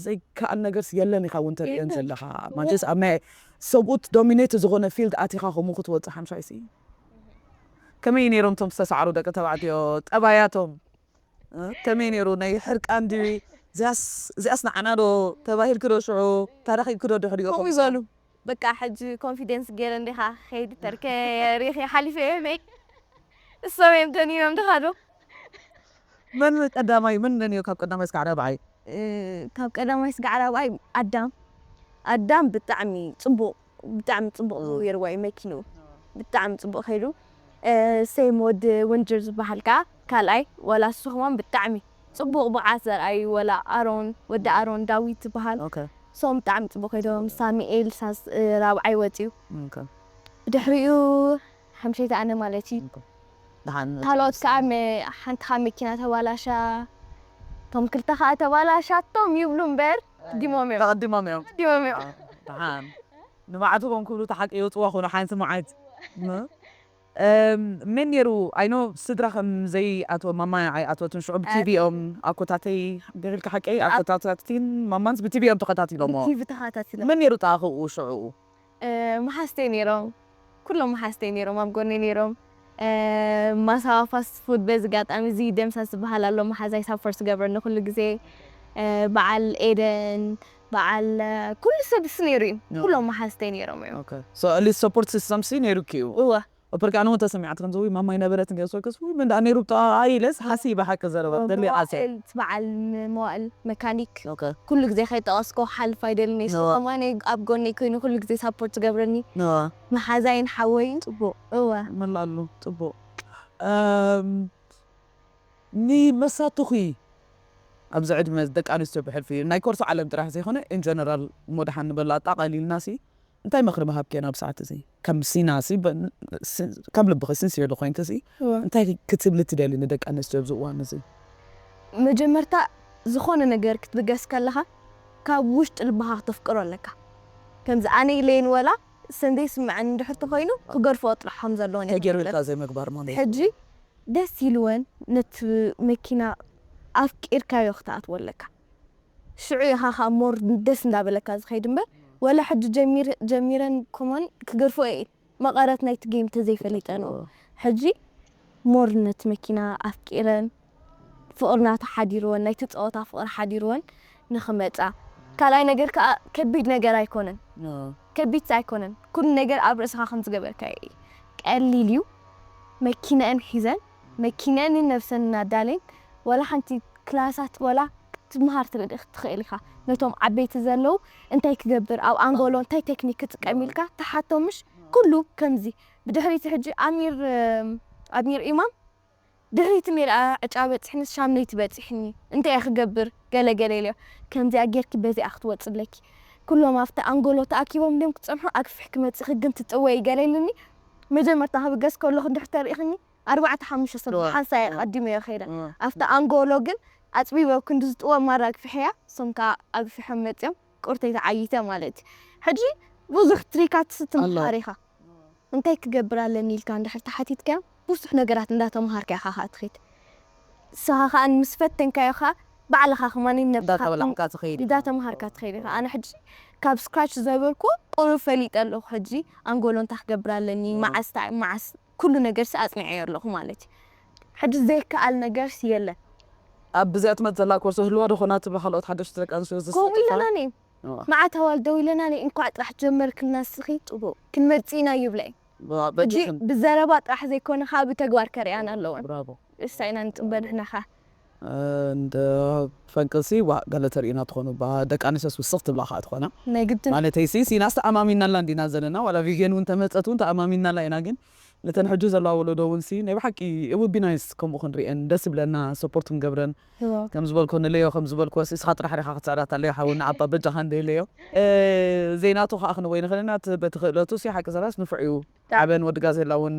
ዘይከኣል ነገርስ የለን ኢኻ እውን ተርእዮን ዘለኻ ማለትስ ኣብ ናይ ሰብኡት ዶሚኔት ዝኾነ ፊልድ ኣቲኻ ከምኡ ክትወፅእ ሓምሻይ ሲ ከመይ ነይሮም እቶም ዝተሰዓሩ ደቂ ተባዕትዮ ጠባያቶም እ? ከመይ ነይሩ ናይ ሕርቃን ድዩ እዚኣስ እዚኣስ ንዓና ዶ ተባሂልኪ ዶ ሽዑ ተረኺብኪ ዶ ድሕሪኡ ከምኡ ከምኡ? ይበሉ በቃ ሕጂ ኮንፊደንስ ገይረ እንዲኻ ከይድ ተርከ ሪኺ ሓሊፈ እየ መይ እሶም እዮም ደንዮም ድኻ ዶ መን ቀዳማይ መን ደንዮ ካብ ቀዳማይ እስካዕ ራብዓይ እ፣ ካብ ቀዳማይ ስጋዕ ራብዓይ ኣዳም ኣዳም ብጣዕሚ ፅቡቅ ብጣዕሚ ፅቡቅ ዝውየርዋ እዩ መኪኑ ብጣዕሚ ፅቡቅ ከይዱ እ፣ ሴም ወዲ ወንጀር ዝበሃል ከዓ ካልኣይ ወላ እሱ ከማን ብጣዕሚ ፅቡቅ ብዓት ዘርኣዩ ወላ ኣሮን ወዲ ኣሮን ዳዊት ዝበሃል ኦኬ ሶም ብጣዕሚ ፅቡቅ ከይዶም ሳሚኤል ሳስ እ፣ ራብዓይ ወፅዩ ኦኬ ድሕሪኡ ሓምሸይቲ ኣነ ማለት እዩ ኦኬ ደሓን ካልኦት ከዓ መ- ሓንቲ ካብ መኪና ተባላሻ እቶም ክልተ ከዓ ተባላሻቶም ይብሉ እምበር ቅዲሞም እዮም ተቐዲሞም እዮም ቅዲሞም እዮም ደሓን ንባዕትኹም ክብሉ ተሓቂ ይውፅዋ ኾኑ ሓንቲ መዓት ም- እም፣ መን ነይሩ ኣይኖ ስድራ ከም ዘይኣትወ ማማ ኣይኣትወትን ሽዑ ብቲቪ እዮም ኣኮታተይ ገሪልካ ሓቀይ ኣኮታታትኪን ማማንስ ብቲቪ እዮም ተኸታቲሎሞ ቲቪ ተኸታቲለ መን ነይሩ ጣኽኡ ሽዑ እ፣ መሓዝተይ ነይሮም ኩሎም መሓዝተይ ነይሮም ኣብ ጎነይ ነይሮም እ፣ ማሳዋ ፋስት ፉድ በዚ ጋጣሚ እዚ ደምሳስ ዝበሃል ኣሎ መሓዛይ ሳፖርት ዝገበርኒ ኩሉ ግዜ እ፣ በዓል ኤደን በዓል እ፣ ኩሉ ሰብስ ነይሩ እዩ ኩሎም መሓዝተይ ነይሮም እዮም ኦኬ so at least support system ሲ ነይሩኪ እዩ እወ ኦፐርካኖ ተሰሚዓት ከምዚ ማማይ ነበረት ገሶ ከስ ምን ዳ ነይሩ ብታ ኣይለስ ሓሲበ ሓቂ ዘረባ ደሊ ኣሰ መዋእል በዓል መዋእል መካኒክ ኦኬ ኩሉ ግዜ ከይጠቐስኮ ሓልፍ ኣይደልኒ ነዋ። ከማነ ኣብ ጎነይ ኮይኑ ኩሉ ግዜ ሳፖርት ትገብረኒ ነዋ መሓዛይን ሓወይን ጽቡቅ እወ መላሉ ጽቡቅ እም ንመሳትኺ ኣብዚ ዕድመ ደቂ ኣንስትዮ ብሕልፊ ናይ ኮርሶ ዓለም ጥራሕ ዘይኮነ ኢን ጀነራል እሞ ደሓን ንበላ ኣጣቓሊልና ሲ እንታይ ምኽሪ ምሃብክየን ኣብ ሰዓት እዚ ከም ሲና ሲ በ- ሲ- ከም ልብኺ ሲንሲር ኮይንኪ ሲ እንታይ ክትብሊ ትደሊ ንደቂ ኣንስትዮ ኣብዚ እዋን እዚ መጀመርታ ዝኾነ ነገር ክትብገስ ከለኻ ካብ ውሽጢ ልብኻ ክተፍቅሮ ኣለካ ከምዚ ኣነ ኢለይን ወላ ሰንደይ ስምዐን እንድሕር ተኾይኑ ክገርፎ ጥራሕ ከም ዘለዎ ተገይሩ ኢልካ ዘይምግባር ማለት እዩ። ሕጂ ደስ ኢልወን ነቲ መኪና ኣፍቂርካዮ ክትኣትዎ ኣለካ ሽዑ ኢኻ ከዓ ሞር ደስ እንዳበለካ ዝኸይድ እምበር ወላ ሕጂ ጀሚር- ጀሚረን ከማን ክገርፎ እየ መቐረት ናይቲ ጌም ተዘይፈሊጠን ሕጂ ሞር ነቲ መኪና ኣፍቂረን ፍቕሪ ናቱ ሓዲርወን ናይቲ ፀወታ ፍቕሪ ሓዲርወን ንኽመፃ ካልኣይ ነገር ከዓ ከቢድ ነገር ኣይኮነን ከቢድ ኣይኮነን ኩሉ ነገር ኣብ ርእስኻ ከም ዝገበርካ እዩ ቀሊል እዩ መኪነአን ሒዘን መኪነአን ነብሰን እናዳለይን ወላ ሓንቲ ክላሳት ወላ ትምሃር ትብል ትኽእል ኢኻ ነቶም ዓበይቲ ዘለዉ እንታይ ክገብር ኣብ ኣንጎሎ እንታይ ቴክኒክ ክጥቀም ኢልካ ተሓቶም ምሽ ኩሉ ከምዚ ብድሕሪት ሕጂ ኣሚር ኣሚር ኢማም ድሕሪት ሜዳ ዕጫ በፂሕኒ ሻምነይቲ በፂሕኒ እንታይ እየ ክገብር ገለ ገለ ኢለዮ ከምዚኣ ጌርኪ በዚኣ ክትወፅለኪ ኩሎም ኣብቲ ኣንጎሎ ተኣኪቦም ድም ክፀንሑ ኣግፊሕ ክመፅእ ክግም ትፅወይ ገለ ኢሉኒ መጀመርታ ክብገስ ከለኹ እንድሕር ተሪእኽኒ ኣርባዕተ ሓሙሽተ ሰብ ሓንሳይ ኣቐዲመዮ ከይደ ኣብቲ ኣንጎሎ ግን ኣፅቢበ ክንዲ ዝጥወ ማራ ኣግፊሐያ እሶም ከዓ ኣግፊሖም መፅኦም ቁርተይ ተዓይተ ማለት እዩ ሕጂ ብዙሕ ትሪካት ትምሃር ኢኻ እንታይ ክገብር ኣለኒ ኢልካ እንድሕር ተሓቲትካዮ ብዙሕ ነገራት እንዳተምሃርካ ኢኻ ከዓ ትኸይድ ንስኻ ከዓ ምስ ፈተንካዮ ከዓ ባዕልኻ ከማን ነብስኻ እንዳተበላዕካ ትኸይድ ኢኻ። እንዳተምሃርካ ትኸይድ ኢኻ ኣነ ሕጂ ካብ ስክራች ዘበልኩ ቁሩብ ፈሊጠ ኣለኹ ሕጂ ኣንጎሎ እንታይ ክገብር ኣለኒ መዓስ ታ- መዓስ ኩሉ ነገር ሲ ኣፅኒዐዮ ኣለኹ ማለት እዩ ሕጂ ዘይከኣል ነገር ሲ የለን ኣብ ብዚኣ ትመት ዘላ ኮርሶ ህልዋ ዶ ኾና ትብላ ካልኦት ሓደሽቲ ደቂ ኣንስትዮ ከምኡ ዝስጥፋ ኢለና ኒ ማዓት ኣዋልደው ኢለና ኒ እንኳዕ ጥራሕ ጀመርክልና ንስኺ ጽቡቅ ክንመፅእ ኢና ይብለይ ሕጂ ብዘረባ ብዘረባ ጥራሕ ዘይኮነ ከዓ ብተግባር ከርእያና ኣለወን ብራቮ እሳ ኢና ንፅበ ንሕና ኸ እንደ ፈንቅልሲ ዋ ገለ ተርእዩና ትኾኑ ባ ደቂ ኣንስትዮስ ውስኽ ትብላ ከዓ ትኾና ናይ ግድን ማለተይ ሲ ሲናስ ተኣማሚናላ እንዲና ዘለና ዋላ ቪጌን እውን ተመፀት እውን ተኣማሚናላ ኢና ግን ነተን ሕጂ ዘለዋ ወለዶ እውን ሲ ናይ ብሓቂ እውቢ ናይስ ከምኡ ክንሪአን ደስ ይብለና ሰፖርት ክንገብረን ከም ዝበልኮ ንለዮ ከም ዝበልኮ ሲ ስኻ ጥራሕ ሪኻ ክትስዕራት ኣለዮ ሓውና ኣባ በጃኻ እንደ ለዮ እ፣ ዘይናቱ ከዓ ክንወይ ንኽእልና እቲ በቲ ክእለቱ ሲ ሓቂ ሰራስ ንፉዕ እዩ ዓበን ወዲ ጋዜላ እውን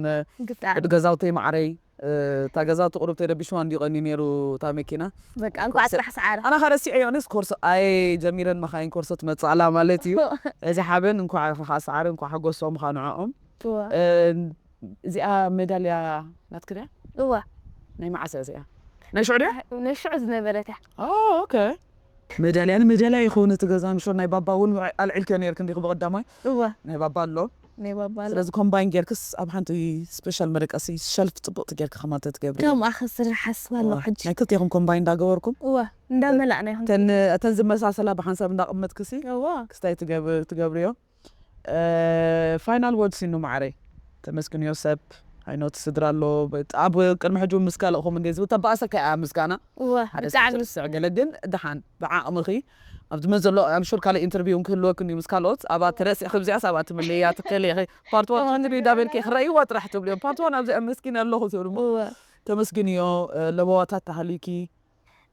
ብጣዕሚ ወዲ ገዛውተይ ማዕረይ እ፣ እታ ገዛውቲ ቁሩብ ተደቢሽዋ እንዲዩ ቀኒ ነይሩ እታ መኪና በቃ እንኳዕ ጥራሕ ሰዓረ ኣና ኸ ረሲዐዮ ኣነስ ኮርሶ ኣየ ጀሚረን መኻይን ኮርሶ ትመፅእ ኣላ ማለት እዩ እዚ ሓበን እንኳዕ ከዓ ሰዓረ እንኳዕ ሓጎሶም ከዓ ንዕኦም እወ እ፣ እዚኣ ሜዳልያ ናትክ ድያ እወ ናይ መዓስ እያ እዚኣ ናይ ሽዑ ድያ ነሽዑ ዝነበረት እያ ኦ፣ ኦኬ ሜዳልያ ንሜዳልያ ይኸውን እቲ ገዛ ንሾ ናይ ባባ እውን ኣልዒልክዮ ነርክ እንዲኹ ብቐዳማይ እወ ናይ ባባ ኣሎ ናይ ባባ ኣሎ ስለዚ ኮምባይን ጌርክስ ኣብ ሓንቲ ስፔሻል መደቀሲ ሸልፍ ፅቡቅ ትጌርክ ከማተ ትገብሪ ከምኣ ክስራሕ ሓስብ ኣለኹ ሕጂ ናይ ክልቴኹም ኮምባይን እንዳገበርኩም እወ እንዳመላእና ይኹን እተን እተን ዝመሳሰላ ብሓንሳብ እንዳቐመጥክሲ እወ ክስታይ ትገብ- ትገብርዮ ፋይናል ወርድ ሲኑ ማዕረይ ተመስግንዮ ሰብ ኣይኖት ስድራ ኣሎ ኣብ ቅድሚ ሕጂ ምስ ካልእኹም እንደ ዝብል ተባእሰካ እያ ምስጋና እወ ሓደ ብጣዕሚ ሰብ ስዕ ገለ ግን ድሓን ብዓቕምኺ ኣብ ዝመ ዘሎ ኣምሹር ካልእ ኢንተርቪው ክህልወክን እዩ ምስ ካልኦት ኣብኣ ተረሲዕኺ ብዚኣስ ኣብኣ ትምልእያ ትኽእል ኢኺ ፓርት ዋን ትሪ ዳበልኪ ክረእይዋ ጥራሕ ትብልዮ ፓርት ዋን ኣብዚ ኣመስኪን ኣለኹ ትብሉ እወ ተመስግንዮ ለበዋታት ተሃልዩኪ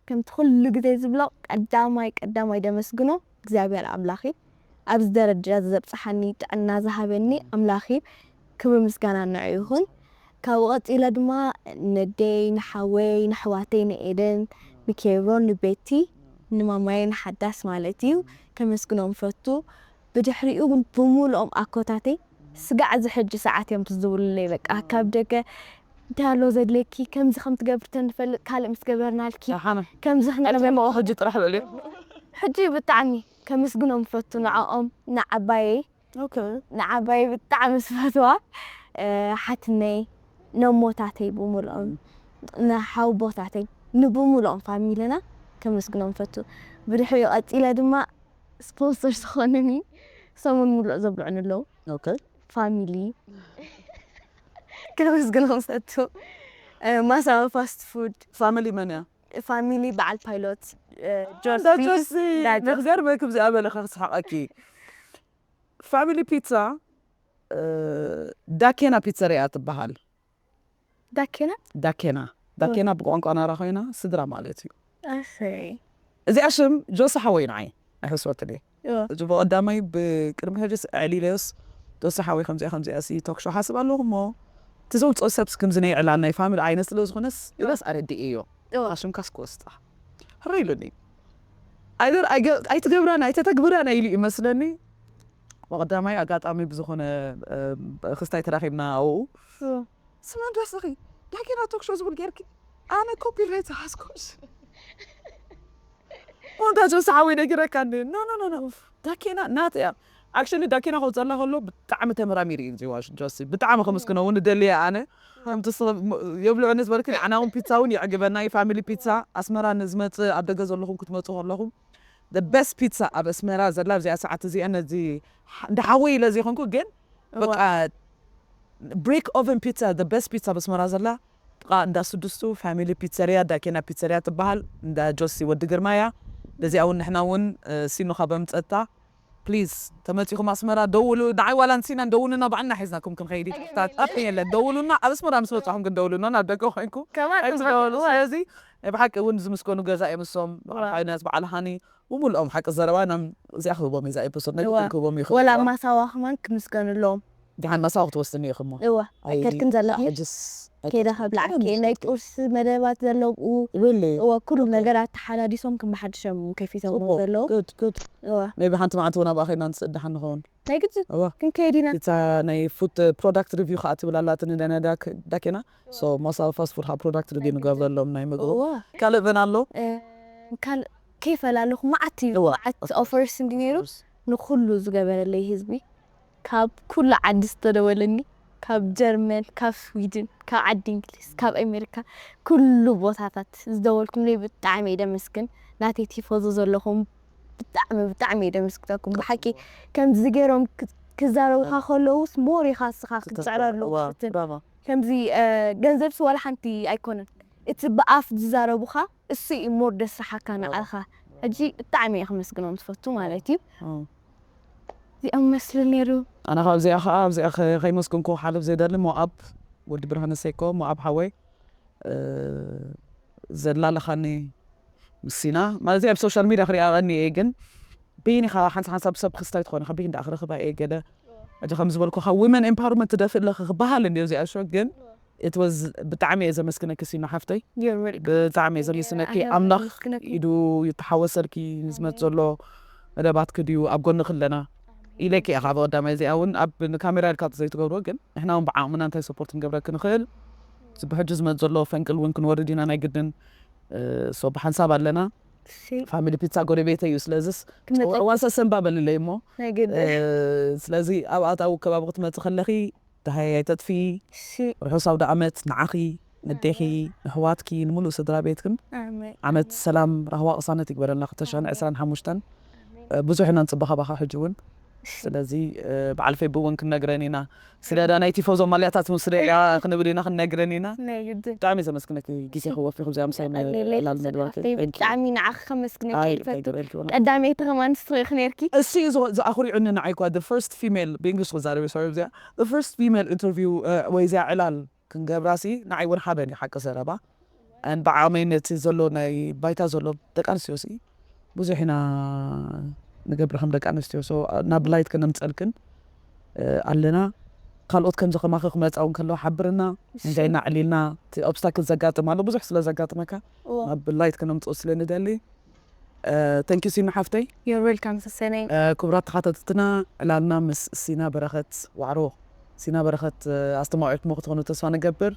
ከምቲ ኩሉ ግዜ ዝብሎ ቀዳማይ ቀዳማይ ደመስግኖ እግዚኣብሔር ኣምላኽ እዩ ኣብዚ ደረጃ ዘብፅሓኒ ጥዕና ዝሃበኒ ኣምላኽ እዩ ክብሪ ምስጋና ንዑ ይኹን ካብኡ ቀፂለ ድማ ነደይ ንሓወይ ንኣሕዋተይ ንኤደን ንኬብሮን ንቤቲ ንማማየ ንሓዳስ ማለት እዩ ከመስግኖም ፈቱ ብድሕሪኡ እውን ብምሉኦም ኣኮታተይ ስጋዕ እዚ ሕጂ ሰዓት እዮም ትዝ ዝብሉለይ በቃ ካብ ደገ እንታይ ኣሎ ዘድልየኪ ከምዚ ከም ትገብሪ ተንፈልጥ ካልእ ምስ ገበርናልኪ ደሓነ ከምዚ ዕድመ ክንገብር መኦ ሕጂ ጥራሕ በልዮ ሕጂ ብጣዕሚ ከምስግኖም ፈቱ ንዕኦም ንዓባየይ ኦኬ ንዓባየይ ብጣዕሚ ስፈትዋ ሓትነይ ነሞታተይ ብምልኦም ንሓውቦታተይ ንብምልኦም ፋሚልና ከምስግኖም ፈቱ ብድሕሪኡ ቀፂለ ድማ ስፖንሰር ዝኾነኒ ሰሙን ሙሉእ ዘብልዑኒ ኣለዉ ኦኬ ፋሚሊ ከመስግኖም ሰቱ ማሳዊ ፋስት ፉድ ፋሚሊ መን እያ? ፋሚሊ በዓል ፓይሎት ጆሲ ንክገርመ ክብዚ ኣበለ ከክስሓቀኪ ፋሚሊ ፒዛ ዳኬና ፒዘሪያ ትበሃል። ዳኬና ዳኬና ዳኬና ብቋንቋ ናራ ኮይና ስድራ ማለት እዩ። እዚኣ ሽም ጆሲ ሓወይ ንዓይ ኣይሕስወትኒ። እዚ ብቐዳማይ ብቅድሚ ሕጅስ ኣዕሊለዮስ ጆሲ ሓወይ ከምዚኣ ከምዚኣ ሲ ቶክሾ ሓስብ ኣለኹ እሞ እቲ ዘውፅኦ ሰብስ ከምዚ ናይ ዕላል ናይ ፋሚሊ ዓይነት ስለ ዝኾነስ ኢለስ ኣረድእዮ። ሽምካስ ክወስጣ ሕረ ኢሉኒ። ኣይትገብራን ኣይተተግብራን ኢሉ ይመስለኒ። ብቐዳማይ ኣጋጣሚ ብዝኾነ ክስታይ ተራኺብና ኣብኡ ስመን ዶስኺ ዳጌና ቶክሾ ዝብል ጌርኪ ኣነ ኮፒራይት ዝሓዝኮሽ ኮንታ ጆሲ ሓወይ ነጊረካ እንደ ኖ ኖ ኖ ኖ ዳኬና ናት እያ። ኣክሽሊ ዳኬና ከውፀላ ከሎ ብጣዕሚ ተመራሚሩ እዩ ዚዋ ጆሲ ብጣዕሚ ከምስክኖ እውን ደልየ ኣነ ከምቲ የብልዑ ንዝበልክ ንዓና እውን ፒዛ እውን የዕግበና እዩ ፋሚሊ ፒዛ ኣስመራ ንዝመፅእ ኣብ ደገ ዘለኹም ክትመፁ ከለኹም the best pizza ኣብ ኣስመራ ዘላ ኣብዚኣ ሰዓት እዚኣ ነዚ እንዳ ሓወይ ኢለ ዘይኮንኩ ግን በቃ ብሬክ ኦቨን ፒዛ the best pizza ኣብ ኣስመራ ዘላ ጥቓ እንዳ ስድስቱ ፋሚሊ ፒዘሪያ ዳኬና ፒዘሪያ ትበሃል እንዳ ጆሲ ወዲ ግርማያ በዚኣ እውን ንሕና እውን ሲኖ ካብ ኣምፀታ ፕሊዝ ተመፂኹም ኣስመራ ደውሉ ንዓይ ዋላ ንሲና እንደውሉና ባዕልና ሒዝናኩም ክንኸይድ ይትፍታት ኣፍ የለን ደውሉና ኣብ ኣስመራ ምስ በፃኹም ግን ደውሉና ናብ ደገ ኮይንኩ ኣይትደውሉ ስለዚ ናይ ብሓቂ እውን ዝምስገኑ ገዛ እዮም እሶም ብዓል ሃኒ ብምልኦም ሓቂ ዘረባ ናብ እዚኣ ክህቦም እዛ ኤፒሶድ ናይ ግድን ክህቦም እዩ ወላ ማሳዋ ከማን ክምስገኑ ኣለዎም ድሓን ማሳዋ ክትወስድኒ ኢኹሞ እዋ ኣይከድክን ዘለኹ ሕጅስ ከይዳ ከብላዓኪ ናይ ቁርሲ መደባት ዘለብኡ እዋ ኩሉ ነገር ኣተሓዳዲሶም ክመሓድሾም ከፊቶም ዘለዉ ሜቢ ሓንቲ መዓልቲ እውን ኣብኣ ከይና ንስእድሓ ንኸውን ናይ ግድን ክንከይድ ኢና እታ ናይ ፉድ ፕሮዳክት ሪቪው ከዓ ትብል ኣላትኒ ዳኬና ማሳዋ ፋስት ፉድ ከዓ ፕሮዳክት ሪቪው ንገብረሎም ናይ ምግቡ ካልእ በን ኣሎ ካልእ ከይፈላለኹ መዓት እዩ መዓት ኦፈርስ እንዲ ነይሩ ንኩሉ ዝገበረለይ ህዝቢ ካብ ኩሉ ዓዲ ዝተደወለኒ ካብ ጀርመን ካብ ስዊድን ካብ ዓዲ እንግሊዝ ካብ ኣሜሪካ ኩሉ ቦታታት ዝደወልኩምለይ ብጣዕሚ እየ ደመስግን ናተይ ቲፎዞ ዘለኹም ብጣዕሚ ብጣዕሚ እየ ደመስግነኩም ብሓቂ ከምዚ ገይሮም ክዛረቡካ ከለውስ ሞር ኢኻ እስኻ ክትፅዕረሉ ክትፍትን ከምዚ ገንዘብሲ ዋላ ሓንቲ ኣይኮነን እቲ ብኣፍ ዝዛረቡኻ እሱ እዩ ሞር ደስሓካ ንዓኻ ሕጂ ብጣዕሚ እየ ከመስግኖም ዝፈቱ ማለት እዩ እዚኦም መስሉ ነይሩ ኣነ ካብ እዚኣ ከዓ ኣብዚኣ ከይመስግንኩ ሓልፍ ዘይደሊ ሞኣብ ወዲ ብርሃነ ሴኮ ሞኣብ ሓወይ ዘላለኻኒ ምስና ማለት ኣብ ሶሻል ሚድያ ክሪኣ ቀኒ እየ ግን በይኒ ካብ ሓንሳ ሓንሳብ ሰብ ክስታይ ትኾነ ከበይ እንዳ ክረኽባ እየ ገለ ሕጂ ከም ዝበልኩ ካብ ዊመን ኤምፓወርመንት ትደፍእ ኣለኺ ክበሃል እንዲ እዚኣ ሾ ግን it was ብጣዕሚ እየ ዘመስግነኪ ሲና ሓፍተይ ብጣዕሚ እየ ዘመስግነኪ ኣምላኽ ኢዱ ይተሓወሰልኪ ዝመፅ ዘሎ መደባትኪ ድዩ ኣብ ጎንኺ ኣለና ኢለኪ እየ ካብ ቀዳማይ እዚኣ እውን ኣብ ንካሜራ ኢልካ ዘይትገብሮ ግን ንሕና እውን ብዓቕምና እንታይ ሰፖርት ክንገብረኪ ንኽእል እዚ ብሕጂ ዝመፅ ዘሎ ፈንቅል እውን ክንወርድ ኢና ናይ ግድን so ብሓንሳብ ኣለና ፋሚሊ ፒዛ ጎረቤተ እዩ ስለዚስ እዋን ሰሰንባ በልለይ እሞ ስለዚ ኣብ ኣታዊ ከባቢ ክትመፅ ከለኺ ደሃይ ኣይተጥፊ ርሑስ ኣውደ ኣመት ንዓኺ ነዴኺ ንሕዋትኪ ንምሉእ ስድራ ቤትክን ዓመት ሰላም ራህዋ ቅሳነት ይግበረልና ክልተ ሽሕን ዕስራን ሓሙሽተን ብዙሕ ኢና ንፅበ ካባኻ ሕጂ እውን ስለዚ በዓል ፌቢ እውን ክንነግረን ኢና ስለ ዳ ናይ ቲፎዞ ማልያታት እውን ስለ ያ ክንብል ኢና ክንነግረን ኢና ብጣዕሚ ዘመስግነኪ ግዜ ክወፊኹ እዚኣ ምሳይ ዕላል መግባርኪ ብጣዕሚ ንዓኺ ከመስግነኪ ይፈቱ ቀዳመይቲ ከማን ንስኺ ኢኺ ነርኪ እሱ እዩ ዝኣኹሪዑኒ ንዓይ እኳ the first female ብእንግሊሽ ክዛረብ እየ sorry እዚኣ the first female interview ወይ እዚኣ ዕላል ክንገብራሲ ንዓይ እውን ሓበን እዩ ሓቂ ዘረባ ብዓቕመይ ነቲ ዘሎ ናይ ባይታ ዘሎ ደቂ ኣንስትዮ ሲ ብዙሕ ኢና ንገብር ከም ደቂ ኣንስትዮ ናብ ላይት ከነምፀልክን ኣለና ካልኦት ከምዚ ከማኺ ክመፃ እውን ከለዋ ሓብርና እንታይ ኢና ዕሊልና እቲ ኦብስታክል ዘጋጥም ኣሎ ብዙሕ ስለ ዘጋጥመካ ናብ ላይት ከነምፅኦ ስለ ንደሊ thank you ሲና ሓፍተይ You're welcome ሰሰነይ ክቡራት ተኻታተልትና ዕላልና ምስ ሲና በረኸት ዋዕሮ ሲና በረኸት ኣስተማቒዕኩሞ ክትኾኑ ተስፋ ንገብር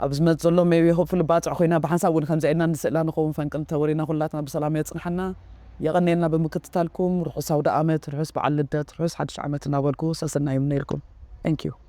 ኣብ ዝመፅ ዘሎ maybe hopefully ባፅዕ ኮይና ብሓንሳብ እውን ከምዚ ኢልና ንስእላ ንኸውን ፈንቅል ተወሪና ኩላትና ብሰላም የፅንሓና የቐንየልና ብምክትታልኩም ርሑስ ኣውደ ኣመት ርሑስ በዓል ልደት ርሑስ ሓድሽ ዓመት እናበልኩ ሰሰና ይምነየልኩም thank you